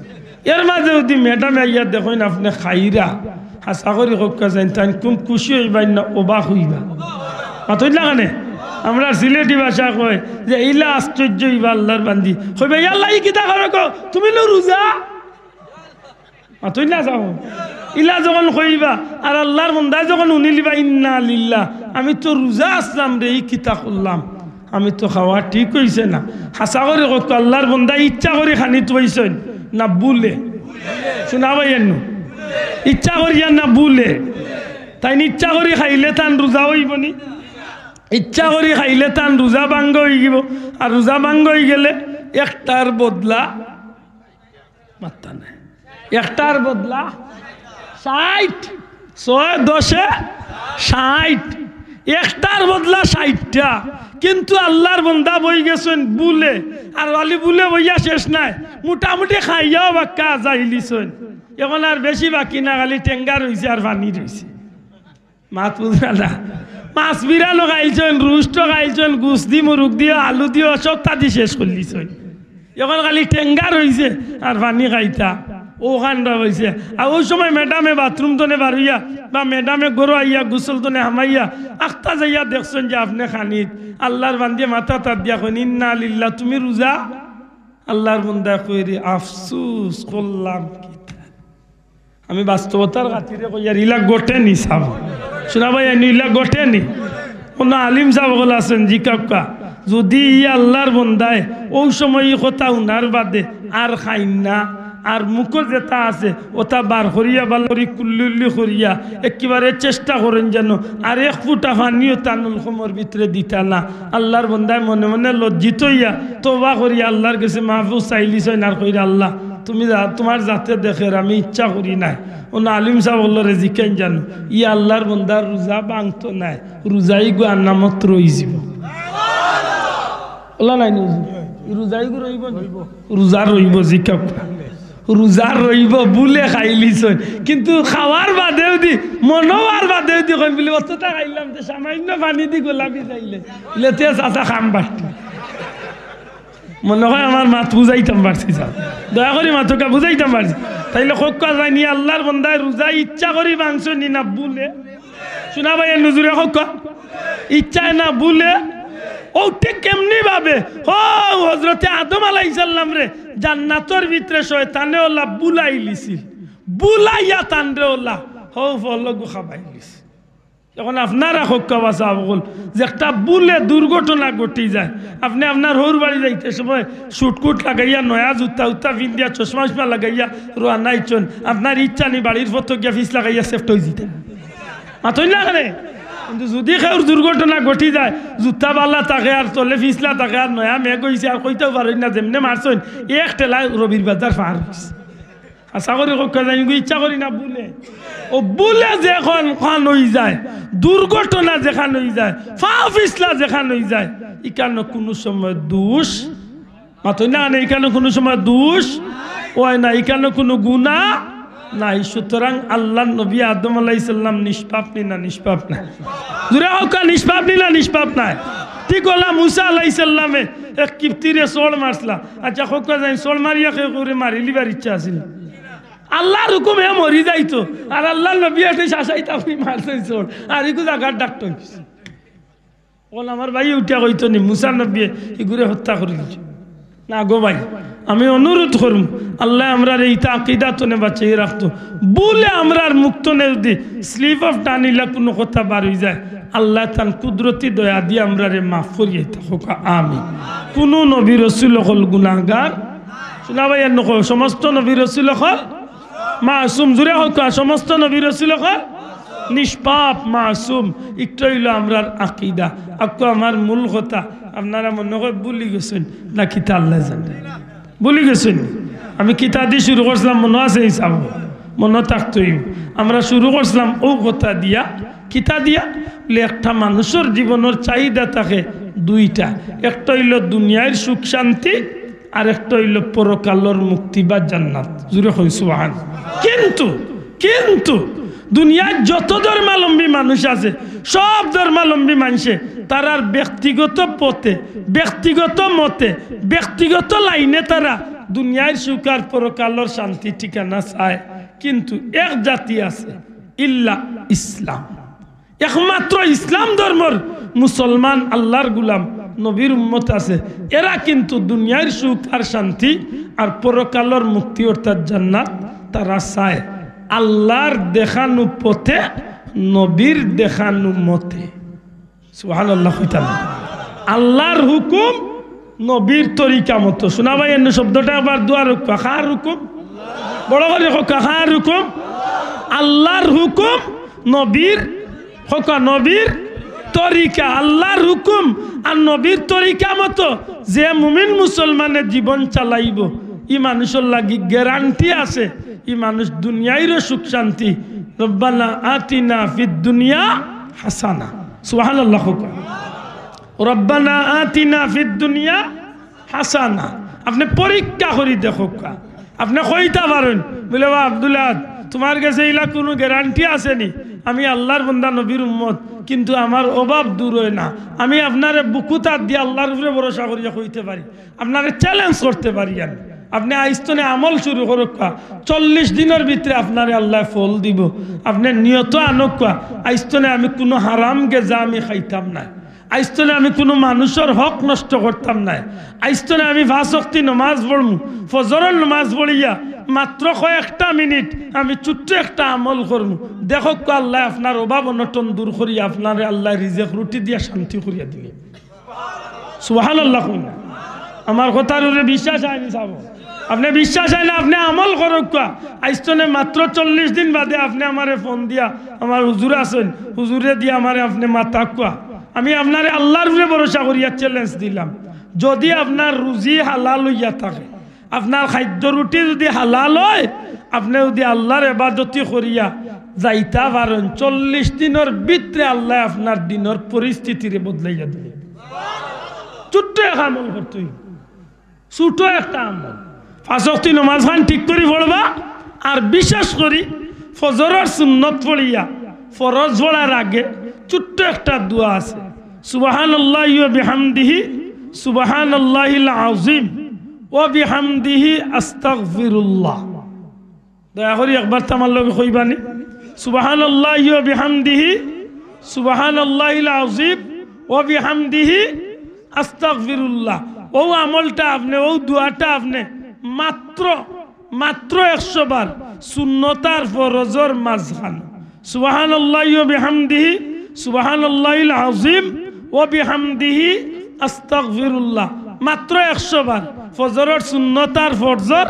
এর মাঝে যুদি ম্যাডামে আইয়া দেখইন আপনে খাইরা, হাছা করি কউক্কা যাইন, তাইন খুব খুশি অইবা না অবাক অইবা? মাতইন না কেনে? আমরার সিলেটি ভাষা কয় যে, "ইলা আশ্চর্য অইবা আল্লার বান্দি।" কইবা, "ইয়া আল্লা, ই কিতা করো গো? তুমি লো রোজা?" মাতইন না যাও। ইলা যখন কইবা, আর আল্লার বন্দায় যখন হুনিলিবা, "ইন্না লিল্লাহ, আমি তো রোজা আছলাম রে, ই কিতা করলাম?" আমি তো খাওয়া ঠিক অইছে না। হাছা করি কউক্কা, আল্লার বন্দা ইচ্ছা করি খানিত বইছইন না ভুলে? শুনা ভাই এন্নু, ইচ্ছা করিয়া না ভুলে? তাইন ইচ্ছা করি খাইলে তান রোজা অইবো নি? ইচ্ছা করি খাইলে তান রোজা ভাঙ্গা অইযিবো। আর রোজা ভাঙ্গা অইগেলে একটার বদলা মাত্তা নাই। একটার বদলা ষাইট, ছয় দশে ষাইট, একটার বদলা ষাইটটা। কিন্তু আল্লার বন্দা বই গেছইন ভুলে, আর খালি ভুলে বইয়া শেষ নায়, মোটামুটি খাইয়াও বাক্কা আজাইলিছইন। এখন আর বেশি বাকি না, খালি টেঙ্গা রইছে আর পানি রইছে। মাত বুঝরা না? মাছ বিরানো খাইলছইন, রুষ্ট খাইলছইন, গুস দি, মুরুগ দিও, আলু দিও, সবতা দি শেষ করিলিছইন। এখন খালি টেঙ্গার অইছে আর পানি খাইতা, অউ কাণ্ড অইছে। আর অউ সময় ম্যাডামে বাথরুম তনে বারইয়া বা ম্যাডামে ঘরো আইয়া গোসল তনে হামাইয়া আখতা যাইয়া দেখছইন যে আপনে খানিত, আল্লার বান্দিয়ে মাথাত আত দিয়া কইন, "ইন্না লিল্লাহ, তুমি রোজা?" আল্লার বন্দায় কইরে, "আফসুস, করলাম কিতা?" আমি বাস্তবতার খাতিরে কইয়ার, ইলা ঘটে নি সাব। শুনা ভাই, এনে ইলা ঘটে নি? কুনু আলিম সাব অকল আছইন, জিকাউক্কা। যুদি ই আল্লার বন্দায় অউ সময় ই কথা হুনার বাদে আর খাইন না, আর মুখো যেতা আছে অতা বার করিয়া, ভালা করি কুল্লি উল্লি করিয়া একেবারে চেষ্টা করইন যেন আর এক ফুটা পানিও তান উলকমর ভিতরে দিতা না। আল্লার বন্দায় মনে মনে লজ্জিত অইয়া তওবা করিয়া আল্লার গেছে মাফও চাইলিছইন আর কইরা, "আল্লাহ, তুমি যা-, তুমার জাতে দেখের, আমি ইচ্ছা করি নাই।" অনো আলিম সাব অকলরে জিকাইন জানো, ই আল্লার বন্দার রোজা ভাংতো নায়, রোজা ইগু আনামত রইযিবো। অলা নায় নি হুজুর? ই রোজা ইগু রইবো নি? রোজা রইবো, জিকাউক্কা। রোজা রইবো, ভুলে খাইলিছইন। কিন্তু খাওয়ার বাদে যুদি, মনো অওয়ার বাদে যুদি কইন বুলি, "অততা খাইলাম, তে সামান্য পানি দি গলা ভিজাইলে।" ইলে তে চাচা কাম বাট্টি। মনো অয় আমার মাত বুঝাইতাম পারছি, স্যার। দয়া করি মাতউক্কা, বুঝাইতাম পারছি। তাইলে কউক্কা যায়নি, আল্লার বন্দায় রোজা ইচ্ছা করি ভাংছইন নি না ভুলে? শুনা ভাই, এ নজুরে কউক্কা, ইচ্ছায় না ভুলে? অউ ঠিক এমনি ভাবে, হউ হজরতে আদম আলাইহিস সালামরে জান্নাতর ভিতরে শয়তানে অলা ভুলাইলিছিল, ভুলাইয়া তানরে অলা হউ ফলগু খাবাইলিছিল। এখন আপনারা কউক্কা বা সাব অকল, যে একটা ভুলে দুর্ঘটনা ঘটি যায়, আপনে আপনার হউর বাড়ি যাইতে সময় সুটকুট লাগাইয়া, নয়া জুতা উতা পিন্দিয়া, চশমা উশমা লাগাইয়া রওয়ানা অইছইন, আপনার ইচ্ছা নি বাড়ির ফটো গিয়া পিছ লাগাইয়া সেফট অইযিতা। মাতইন না কেনে? কিন্তু যুদি কেউর দুর্ঘটনা ঘটি যায়, জুতা ভালা থাকে আর তলে পিছলা থাকে আর নয়া মেঘ অইছে আর কইতাও পারইন না, যেমনে মারছইন এক ঠেলায় রবির বাজার পার অইছে। আশা করি কউক্কা যায়নি, ইচ্ছা করি না ভুলে। অউ ভুলে যেখান খান অইযায়, দুর্ঘটনা যেখান অইযায়, পা পিছলা যেখান অইযায়, ইখানো কুনু সময় দোষ, মাতইন না কেনে, ইখানো কুনু সময় দোষ অয় না, ইখানো কুনু গুনা নাই। সুতরাং আল্লার নবী আদম আলাইহিস সালাম নিষ্পাপ নি না নিষ্পাপ নায়? জুরে কউক্কা, নিষ্পাপ নি না নিষ্পাপ নায়? ঠিক অলা মুসা আলাইহিস সালামে এক কিপ্তিরে চড় মারছলা। আচ্ছা, কউক্কা যায়নি, চড় মারিয়া কেউ কেউরে মারিলিবার ইচ্ছা আছিল? আল্লার হুকুম হে মরি যাইতো, আর আল্লার নবী এতে শাসাইতা বুলি মারছইন চড়, আর ইগু জাগার ডাক্তর। অখন আমার ভাই উঠিয়া কইতো নি, মুসা নবীয়ে ইগুরে হত্যা করিলিছে। না গো ভাই, আমি অনুরোধ করমু, আল্লায় আমরারে ইতা আকিদা তনে বাঁচাইয়া রাখতো। ভুলে আমরার মুখ তনে যুদি slip of tongue ইলা কুনু কথা বার অইযায়, আল্লায় তান কুদরতি দয়া দি আমরারে মাফ করিয়া দিতা। কউক্কা আমিন। কুনু নবী রসুল অকল গুনাগার? শুনা ভাই, এর নকল, সমস্ত নবী রসুল অকল মাসুম। জুরে কউক্কা, সমস্ত নবী রসুল অকল নিষ্পাপ, মাসুম। ইকটা অইলো আমরার আকিদা। আকু আমার মূল কথা, আপনারা মনো কয় ভুলি গেছইন না কিতা, আল্লায় জানে। ভুলি গেছইন? আমি কিতা দি শুরু করছিলাম, মনো আছে নি সাব? মনো থাকতই। আমরা শুরু করছিলাম অউ কথা দিয়া, কিতা দিয়া? বলে, একটা মানুষর জীবনর চাহিদা থাকে দুইটা, একটা অইলো দুনিয়ার সুখ শান্তি, আর একটা অইলো পরকালর মুক্তি বা জান্নাত। জুরে কইন সুবহান। কিন্তু, কিন্তু দুনিয়ার যত ধর্মাবলম্বী মানুষ আছে, সব ধর্মাবলম্বী মানষে তারার ব্যক্তিগত পথে, ব্যক্তিগত মতে, ব্যক্তিগত লাইনে তারা দুনিয়ার সুখ আর পরকালর শান্তি ঠিকানা চায়। কিন্তু এক জাতি আছে, ইল্লা ইসলাম। একমাত্র ইসলাম ধর্মর মুসলমান, আল্লার গুলাম, নবীর উম্মত আছে। এরা কিন্তু দুনিয়ার সুখ আর শান্তি আর পরকালর মুক্তি অর্থাৎ জান্নাত তারা চায় আল্লার দেখানো পথে, নবীর দেখানো মতে। সুবহানাল্লাহ কইতা না? আল্লার হুকুম, নবীর তরিকা মতো। শুনা ভাই, এনে শব্দটা আবার দুয়ার কউক্কা, কার হুকুম? বড় করি কউক্কা, কার হুকুম? আল্লার হুকুম, নবীর কউক্কা, নবীর তরিকা। আল্লার হুকুম আর নবীর তরিকা মতো যে মুমিন মুসলমানে জীবন চালাইবো, ই মানুষর লাগি গ্যারান্টি আছে, ই মানুষ দুনিয়ারও সুখ শান্তি। রব্বানা আতিনা ফিদ দুনিয়া হাসানা। সুবহানাল্লাহ কউক্কা। রব্বানা আতিনা ফিদ দুনিয়া হাসানা। আপনে পরীক্ষা করি দেখউক্কা। আপনে কইতা পারইন, বলে, "বা আব্দুল আহাদ, তুমার গেছে ইলা কুনু গ্যারান্টি আছে নি? আমি আল্লার বন্দা, নবীর উম্মত, কিন্তু আমার অভাব দূর অয় না। আমি আপনারে বুকুত আত দিয়া আল্লার উপরে ভরসা করিয়া কইতে পারি, আপনারে চ্যালেঞ্জ করতে পারি আমি। আপনে আইজ তনে আমল শুরু করউক্কা, চল্লিশ দিনর ভিতরে আপনারে আল্লায় ফল দিবো। আপনে নিয়ত আনউক্কা, আইজ তনে আমি কুনু হারাম গেজা আমি খাইতাম নায়। আইজ তনে আমি কুনু মানুষর হক নষ্ট করতাম নায়। আইজ তনে আমি পাঁচ ওয়াক্তি নমাজ পড়মু, ফজরর নমাজ পড়িয়া মাত্র কয়েকটা মিনিট আমি ছোট্ট একটা আমল করমু। দেখউক্কা, আল্লায় আপনার অভাব অনটন দূর করিয়া আপনারে আল্লায় রিজেক রুটি দিয়া শান্তি করিয়া দিলে। সুবহানাল্লাহ কইন না। আমার কথার উপরে বিশ্বাস অয়নি সাব? আপনে বিশ্বাস অয় না, আপনে আমল করউক্কা। আইজ তনে মাত্র চল্লিশ দিন বাদে আপনে আমারে ফোন দিয়া, আমার হুজুর আছইন, হুজুরে দিয়া আমারে আপনে মাতাউক্কা। আমি আপনারে আল্লার উপরে ভরসা করিয়া চ্যালেঞ্জ দিলাম, যুদি আপনার রুজি হালাল অইয়া থাকে, আপনার খাদ্য রুটি যুদি হালাল অয়, আপনে যুদি আল্লার এবাদতি করিয়া যাইতা পারইন, চল্লিশ দিনর ভিতরে আল্লায় আপনার দিনর পরিস্থিতিরে বদলাইয়া দিলে। ছোট্ট এক আমল করতে অইবো, ছোট একটা আমল। পাঁচ ওয়াক্তি নমাজ খান ঠিক করি পড়বা, আর বিশেষ করি ফজরর সুন্নত পড়িয়া, ফরজ পড়ার আগে ছোট্ট একটা দোয়া আছে, সুবহানাল্লাহি ওয়া বিহামদিহি, সুবহানাল্লাহিল আযীম ওয়া বিহামদিহি, আস্তাগফিরুল্লাহ। দয়া করি একবার তো আমার লগে কইবানি, সুবহানাল্লাহি ওয়া বিহামদিহি, সুবহানাল্লাহিল আযীম ওয়া বিহামদিহি, আস্তাগফিরুল্লাহ। অউ আমলটা আপনে, অউ দোয়াটা আপনে মাত্র, মাত্র একশো বার সুন্নত আর ফরজর মাঝখান, সুবহানাল্লাহি ওয়া বিহামদিহি, সুবহানাল্লাহিল আযীম ওয়া বিহামদিহি, আস্তাগফিরুল্লাহ, মাত্র একশো বার ফজরর সুন্নত আর ফরজর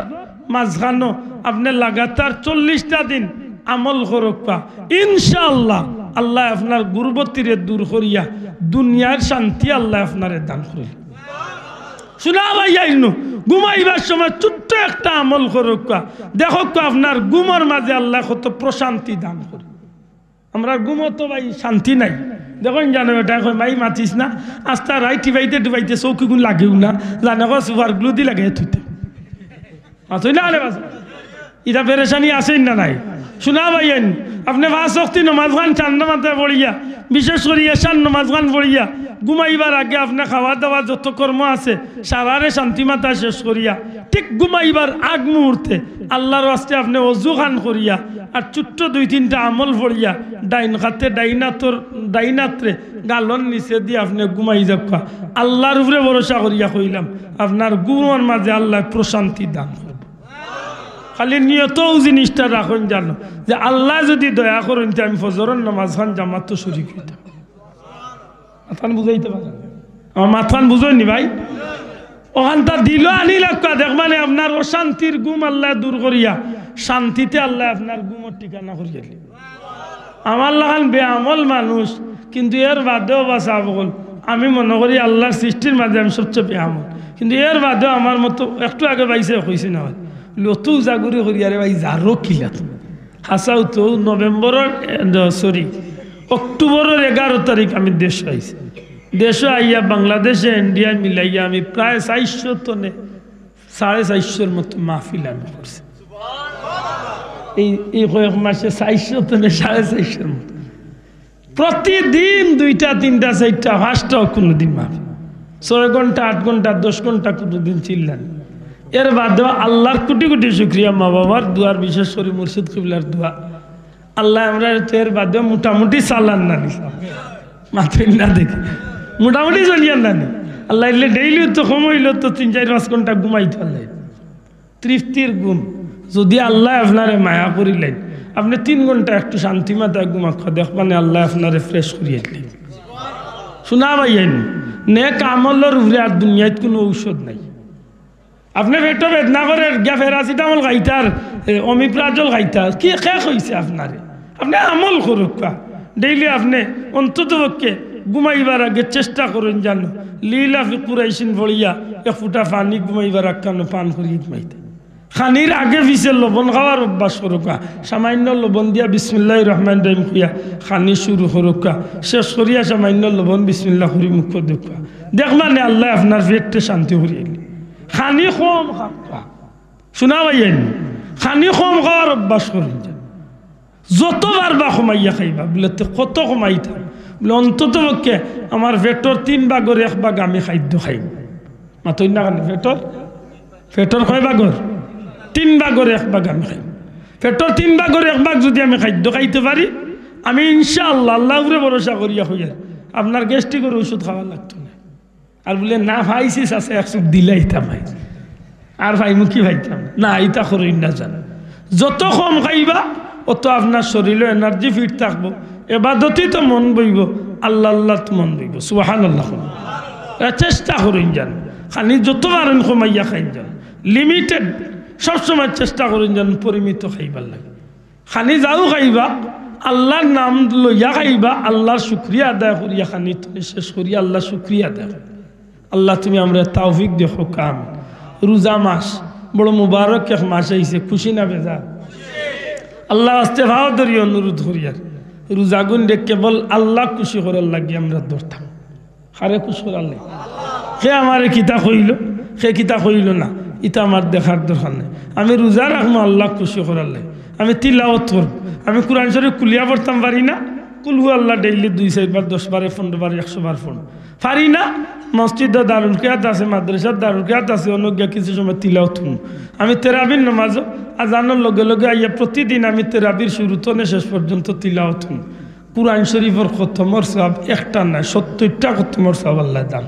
মাঝখানো আপনে লাগাতার চল্লিশটা দিন আমল করউক্কা, ইনশাআল্লাহ আল্লায় আপনার গুরবতিরে দূর করিয়া দুনিয়ার শান্তি আল্লায় আপনারে দান করিল। শুনা ভাইয়াইন, ঘুমাইবার সময় ছোট্ট একটা আমল করউক্কা, দেখউক্কা আপনার ঘুমর মাঝে আল্লায় কত প্রশান্তি দান করে। আমরার ঘুমো তো ভাই শান্তি নাই। দেখইন জানো, বেটায় কয়, "মাই মাতিস না।" আস্তা রাইত টিপাইতে টিপাইতে চউখগুন লাগেউ না, জানে কয় সুপার গ্লু দি লাগাইয়া থুইতে। মাতইন না আরে বাস। ইটা পেরেশানি আছেইন না নাই? শুনা ভাইয়াইন, আপনে পাঁচ ওয়াক্তি নমাজ খান ঠান্ডা মাথায় পড়িয়া, বিশেষ করি এশার নমাজ খান পড়িয়া, ঘুমাইবার আগে আপনে খাওয়া দাওয়া যত কর্ম আছে, সারারে শান্তি মাথায় শেষ করিয়া, ঠিক ঘুমাইবার আগ মুহূর্তে আল্লার ওয়াস্তে আপনে অজু খান করিয়া, আর ছোট্ট দুই তিনটা আমল পড়িয়া, ডাইন খাতে ডাইন আতর, ডাইন আতরে গালর নিচে দি আপনে ঘুমাই যাউক্কা। আল্লার উপরে ভরসা করিয়া কইলাম, আপনার ঘুমর মাঝে আল্লায় প্রশান্তি দান করবো। খালি নিয়ত অউ জিনিসটা রাখইন জানো, যে আল্লায় যুদি দয়া করইন তে আমি ফজরর নমাজ খান জামাতো শরিক অইতাম। মাতখান বুঝাইতে পারলাম? আমার মাতখান বুঝইন নি ভাই? অখানতা দিলো আনি লাউক্কা, দেখবানে আপনার অশান্তির ঘুম আল্লায় দূর করিয়া শান্তিতে আল্লায় আপনার ঘুমর ঠিকানা করিয়া দিল। আমার লাখান বেআমল মানুষ, কিন্তু এর বাদেও বা সাব অকল, আমি মনো করি আল্লার সৃষ্টির মাঝে আমি সবচে বেআমল। কিন্তু এর বাদেও আমার মতো একটু আগে ভাইসাবে কইছে না ভাই, লতু জাগুরি করিয়ারে ভাই জারো কিলা তুমি। হাছাউ তো নভেম্বরর, এ, দ-, sorry, অক্টোবরর এগারো তারিখ আমি দেশো আইছি। দেশো আইয়া বাংলাদেশে ইন্ডিয়ায় মিলাইয়া আমি প্রায় চাইরশো তনে সাড়ে চাইরশোর মতো মাহফিল আমি করছি। এই, এই কয়েক মাসে চাইরশো তনে সাড়ে চাইরশোর মতো। প্রতিদিন দুইটা, তিনটা, চাইরটা, পাঁচটাও কুনুদিন মাহফিল। ছয় ঘন্টা, আট ঘন্টা, দশ ঘন্টা কুনুদিন চিল্লানি। এর বাদেও আল্লার কুটি কুটি শুকরিয়া, মা বাবার দোয়ার, বিশেষ করি মুর্শিদ কিবলার দোয়া। আল্লায় আমরারে তো এর বাদেও মোটামুটি চালান না নি। মাতইন না দেখি। মোটামুটি চলিয়ার না নি। আল্লায় ইলে ডেইলি তো কম অইলো তো তিন, চাইর, পাঁচ ঘন্টা ঘুমাইতো আল্লায়। তৃপ্তির ঘুম। যুদি আল্লায় আপনারে মায়া করিলাইন, আপনে তিন ঘন্টা একটু শান্তি মাথায় ঘুমাউক্কা, দেখবানে আল্লায় আপনারে fresh করিয়া দিলে। শুনা ভাইয়াইন, নেক আমলর উপরে আর দুনিয়াত কুনু ঔষধ নাই। আপনে পেটো বেদনা করের, গিয়া প্যারাসিটামল খাইতা, এ, omeprazole খাইতা, কে, কে কইছে আপনারে? আপনে আমল করউক্কা। ডেইলি আপনে অন্তত পক্ষে ঘুমাইবার আগে চেষ্টা করইন জানো, লিইলাফি কুরাইশিন পড়িয়া এক ফুটা পানি ঘুমাইবার আগ খানো পান করি ঘুমাইতা। খানির আগে পিছে লবণ খাওয়ার অভ্যাস করউক্কা। সামান্য লবণ দিয়া বিসমিল্লাহির রহমানির রহিম কইয়া খানি শুরু করউক্কা। শেষ করিয়া সামান্য লবণ বিসমিল্লাহ করি মুখো দেউক্কা। দেখবানে আল্লায় আপনার পেটরে শান্তি করিয়া দিলে। খানি কম খাউক্কা। শুনা ভাইয়াইন, খানি কম খাওয়ার অভ্যাস করইন। যত পারবা কমাইয়া খাইবা। বুলে, "তে কত কমাইতাম?" বুলে, "অন্তত পক্ষে আমার পেটর তিন ভাগর এক ভাগ আমি খাদ্য খাইমু।" মাতইন না কেনে? পেটর, পেটর কয় ভাগর? তিন ভাগর এক ভাগ আমি খাইমু। পেটর তিন ভাগর এক ভাগ যুদি আমি খাদ্য খাইতে পারি, আমি ইনশাআল্লাহ, আল্লাহর উপরে ভরসা করিয়া কইয়ার, আপনার গ্যাস্ট্রিকর ঔষধ খাওয়া লাগতো না। আর বুলে, "না, পাইছি চাচা, এক চুপ দিলাইতাম, আর পাইমু কি পাইতাম না।" ইতা করইন না যান। যত কম খাইবা, অত আপনার শরীরও এনার্জি ফিট থাকবো, এবাদতই তো মন বইবো, আল্লাহ আল্লাহত মন বইবো। সুবহানাল্লাহ। এ, চেষ্টা করইন যান, খানি যত পারইন কমাইয়া খাইন যান, লিমিটেড। সবসময় চেষ্টা করইন যান পরিমিত খাইবার লাগি। খানি যাও খাইবা, আল্লাহর নাম লইয়া খাইবা, আল্লাহর শুকরিয়া আদায় করিয়া খানি তুমি শেষ করিয়া আল্লাহর শুকরিয়া আদায় করি। আল্লাহ, তুমি আমরারে তৌফিক দেও, কউক্কা আমিন। রোজা মাস, বড় মুবারক এক মাস আইছে, খুশি না বেজার? আল্লাহর ওয়াস্তে পাও ধরি অনুরোধ করিয়ার, রোজাগুনরে কেবল আল্লাহ খুশি করার লাগি আমরা ধরতাম। কারে খুশ করার লাগি? কে আমারে কিতা কইলো, কে কিতা কইলো না, ইতা আমার দেখার দরকার নাই। আমি রোজা রাখমু আল্লাহ খুশি করার লাগি। আমি তিলাওয়াত করমু। আমি কোরআন শরীফ খুলিয়া পড়তাম পারি না, কুলহু আল্লাহ ডেইলি দুই চাইরবার, দশ বার, পনরো বার, একশো বার পড়মু। পারি না, মসজিদো দারুল কিরাত আছে, মাদ্রাসাত দারুল কিরাত আছে, অনো গিয়া কিছু সময় তিলাওয়াত করমু। আমি তেরাবির নামাজো আজানর লগে লগে আইয়া প্রতিদিন আমি তেরাবির শুরু তনে শেষ পর্যন্ত তিলাওয়াত করমু। কোরআন শরীফর খতমর সওয়াব একটা নায়, সত্তইরটা খতমর সওয়াব আল্লায় দান।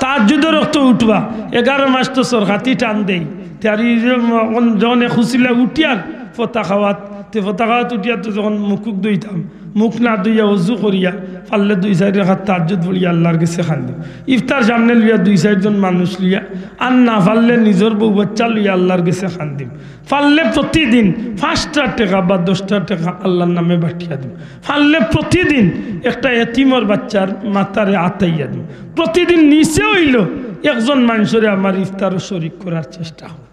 তাহাজ্জুদর অক্ত উঠবা, এগারো মাস তো সরকাতি টান দেই। তে আর এই যে ম-, অন-, যখন এক হুসিলা উঠিয়ার ফতা খাওয়াত, তে ফতা খাওয়াত উঠিয়ার তো যখন মুখুক ধইতাম, মুখ না ধইয়া অজু করিয়া, পারলে দুই চাইর রাকাত তাহাজ্জুদ পড়িয়া আল্লাহর গেছে কান্দিম। ইফতার সামনে লইয়া দুই চাইরজন মানুষ লইয়া, আর না পারলে নিজর বউ বাচ্চা লইয়া আল্লাহর গেছে কান্দিম। পারলে প্রতিদিন পাঁচটা টেকা বা দশটা টেকা আল্লাহর নামে বাটিয়া দিম। পারলে প্রতিদিন একটা এতিমর বাচ্চার মাথারে আতাইয়া দিম। প্রতিদিন নিচে অইলো একজন মানষরে আমার ইফতারো শরিক করার চেষ্টা করমু।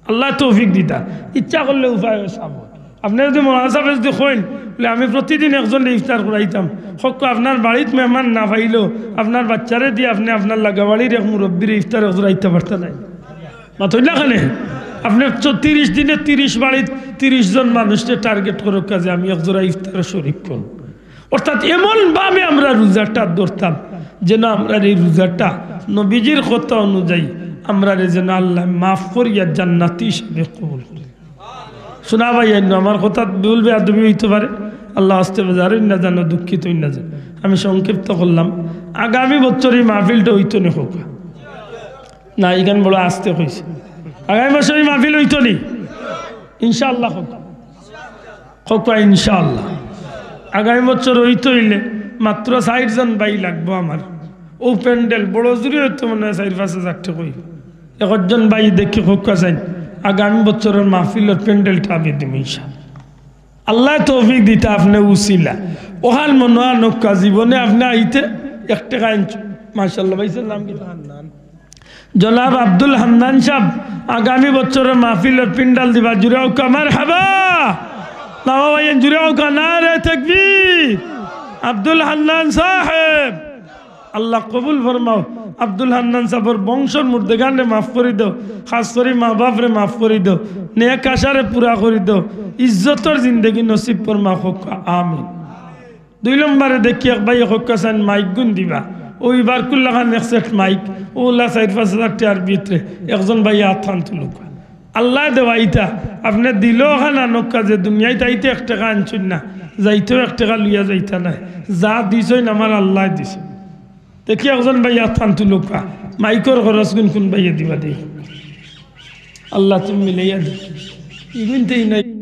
আল্লায় তৌফিক দিতা, ইচ্ছা করলে উপায় অয় সাব। আপনে যুদি মৌলানা সাবে যুদি কইন, বুলে, "আমি প্রতিদিন একজনরে ইফতার করাইতাম", কউক্কা আপনার বাড়িত মেহমান না পাইলেও আপনার বাচ্চারে দিয়া আপনে আপনার লাগাবাড়ির এক মুরব্বিরে ইফতার করাইতা পারতা নায়? মাতইন না কেনে? আপনে চ-, তিরিশ দিনে তিরিশ বাড়িত তিরিশ জন মানুষরে টার্গেট করার কাজে আমি এক জোড়া ইফতারো শরিক করমু। অর্থাৎ এমনভাবে আমরা রোজাটা ধরতাম যেন আমরার এই রোজাটা নবীজির কথা অনুযায়ী আমরারে যেন আল্লায় মাফ করিয়া জান্নাতি হিসাবে কবুল করে। শুনা ভাই, অন্য আমার কথাত ভুল বেয়াদবি অইতো পারে, আল্লাহর ওয়াস্তে বেজার অইন না যান, দুঃখিত অইন না যান। আমি সংক্ষিপ্ত করলাম। আগামী বছর এই মাহফিলটা অইতো নি কউক্কা? না, ইখান বড় আস্তে কইছি। আগামী বছর এই মাহফিল অইতো নি? ইনশাআল্লাহ কউক্কা। কউক্কা ইনশাআল্লাহ। আগামী বছর অইতো অইলে মাত্র চাইরজন ভাই লাগবো আমার। অউ প্যান্ডেল বড় জুরে অইতো মনে অয় চাইর পাঁচ হাজার টেকা অইবো। একজন ভাই দেখি কউক্কা চাইন, আগামী বছরর মাহফিলর প্যান্ডেলটা আমি দিমু ইনশাআল্লাহ। আল্লায় তৌফিক দিতা আপনে উছিলা। অখান মনো আনউক্কা জীবনে আপনে আইতে এক টেকা আনছো। মাশাআল্লাহ, ভাইসাবর নাম কিতা? জনাব আব্দুল হান্নান সাব আগামী বছরর মাহফিলর প্যান্ডেল দিবা, জুরে কউক্কা মারহাবা। বাবা ভাইয়াইন জুরে কউক্কা নারায়ে তাকবীর। আব্দুল হান্নান সাহেব, আল্লাহ কবুল ফরমাও। আব্দুল হান্নান সাবর বংশর মুর্দেগানরে মাফ করি দেও, খাছ করি মা বাপরে মাফ করি দেও, নেক আশারে পুরা করি দেও, ইজ্জতর জিন্দেগি নসিব ফরমাও, কউক্কা আমিন। দুই নম্বরে দেখি এক ভাইয়ে কউক্কা চাইন মাইক গুন দিবা। অউ ইবার কুল্লাখান এক সেট মাইক, অউলা চাইর পাঁচ হাজার টেকার ভিতরে একজন ভাইয়ে আতখান তুলউক্কা। আল্লায় দেওয়া ইতা, আপনে দিলো অখান আনউক্কা যে দুনিয়াইত আইতে এক টেকা আনছইন না, যাইতেও এক টেকা লইয়া যাইতা নায়, যা দিছইন আমার আল্লায় দিছইন। দেখি একজন ভাইয়ে আতখান তুলউক্কা, মাইকর খরচ কুন কুন ভাইয়ে দিবা দেখি। আল্লাহ তুমি মিলাইয়া দেও। ইগুইনতেই নাই।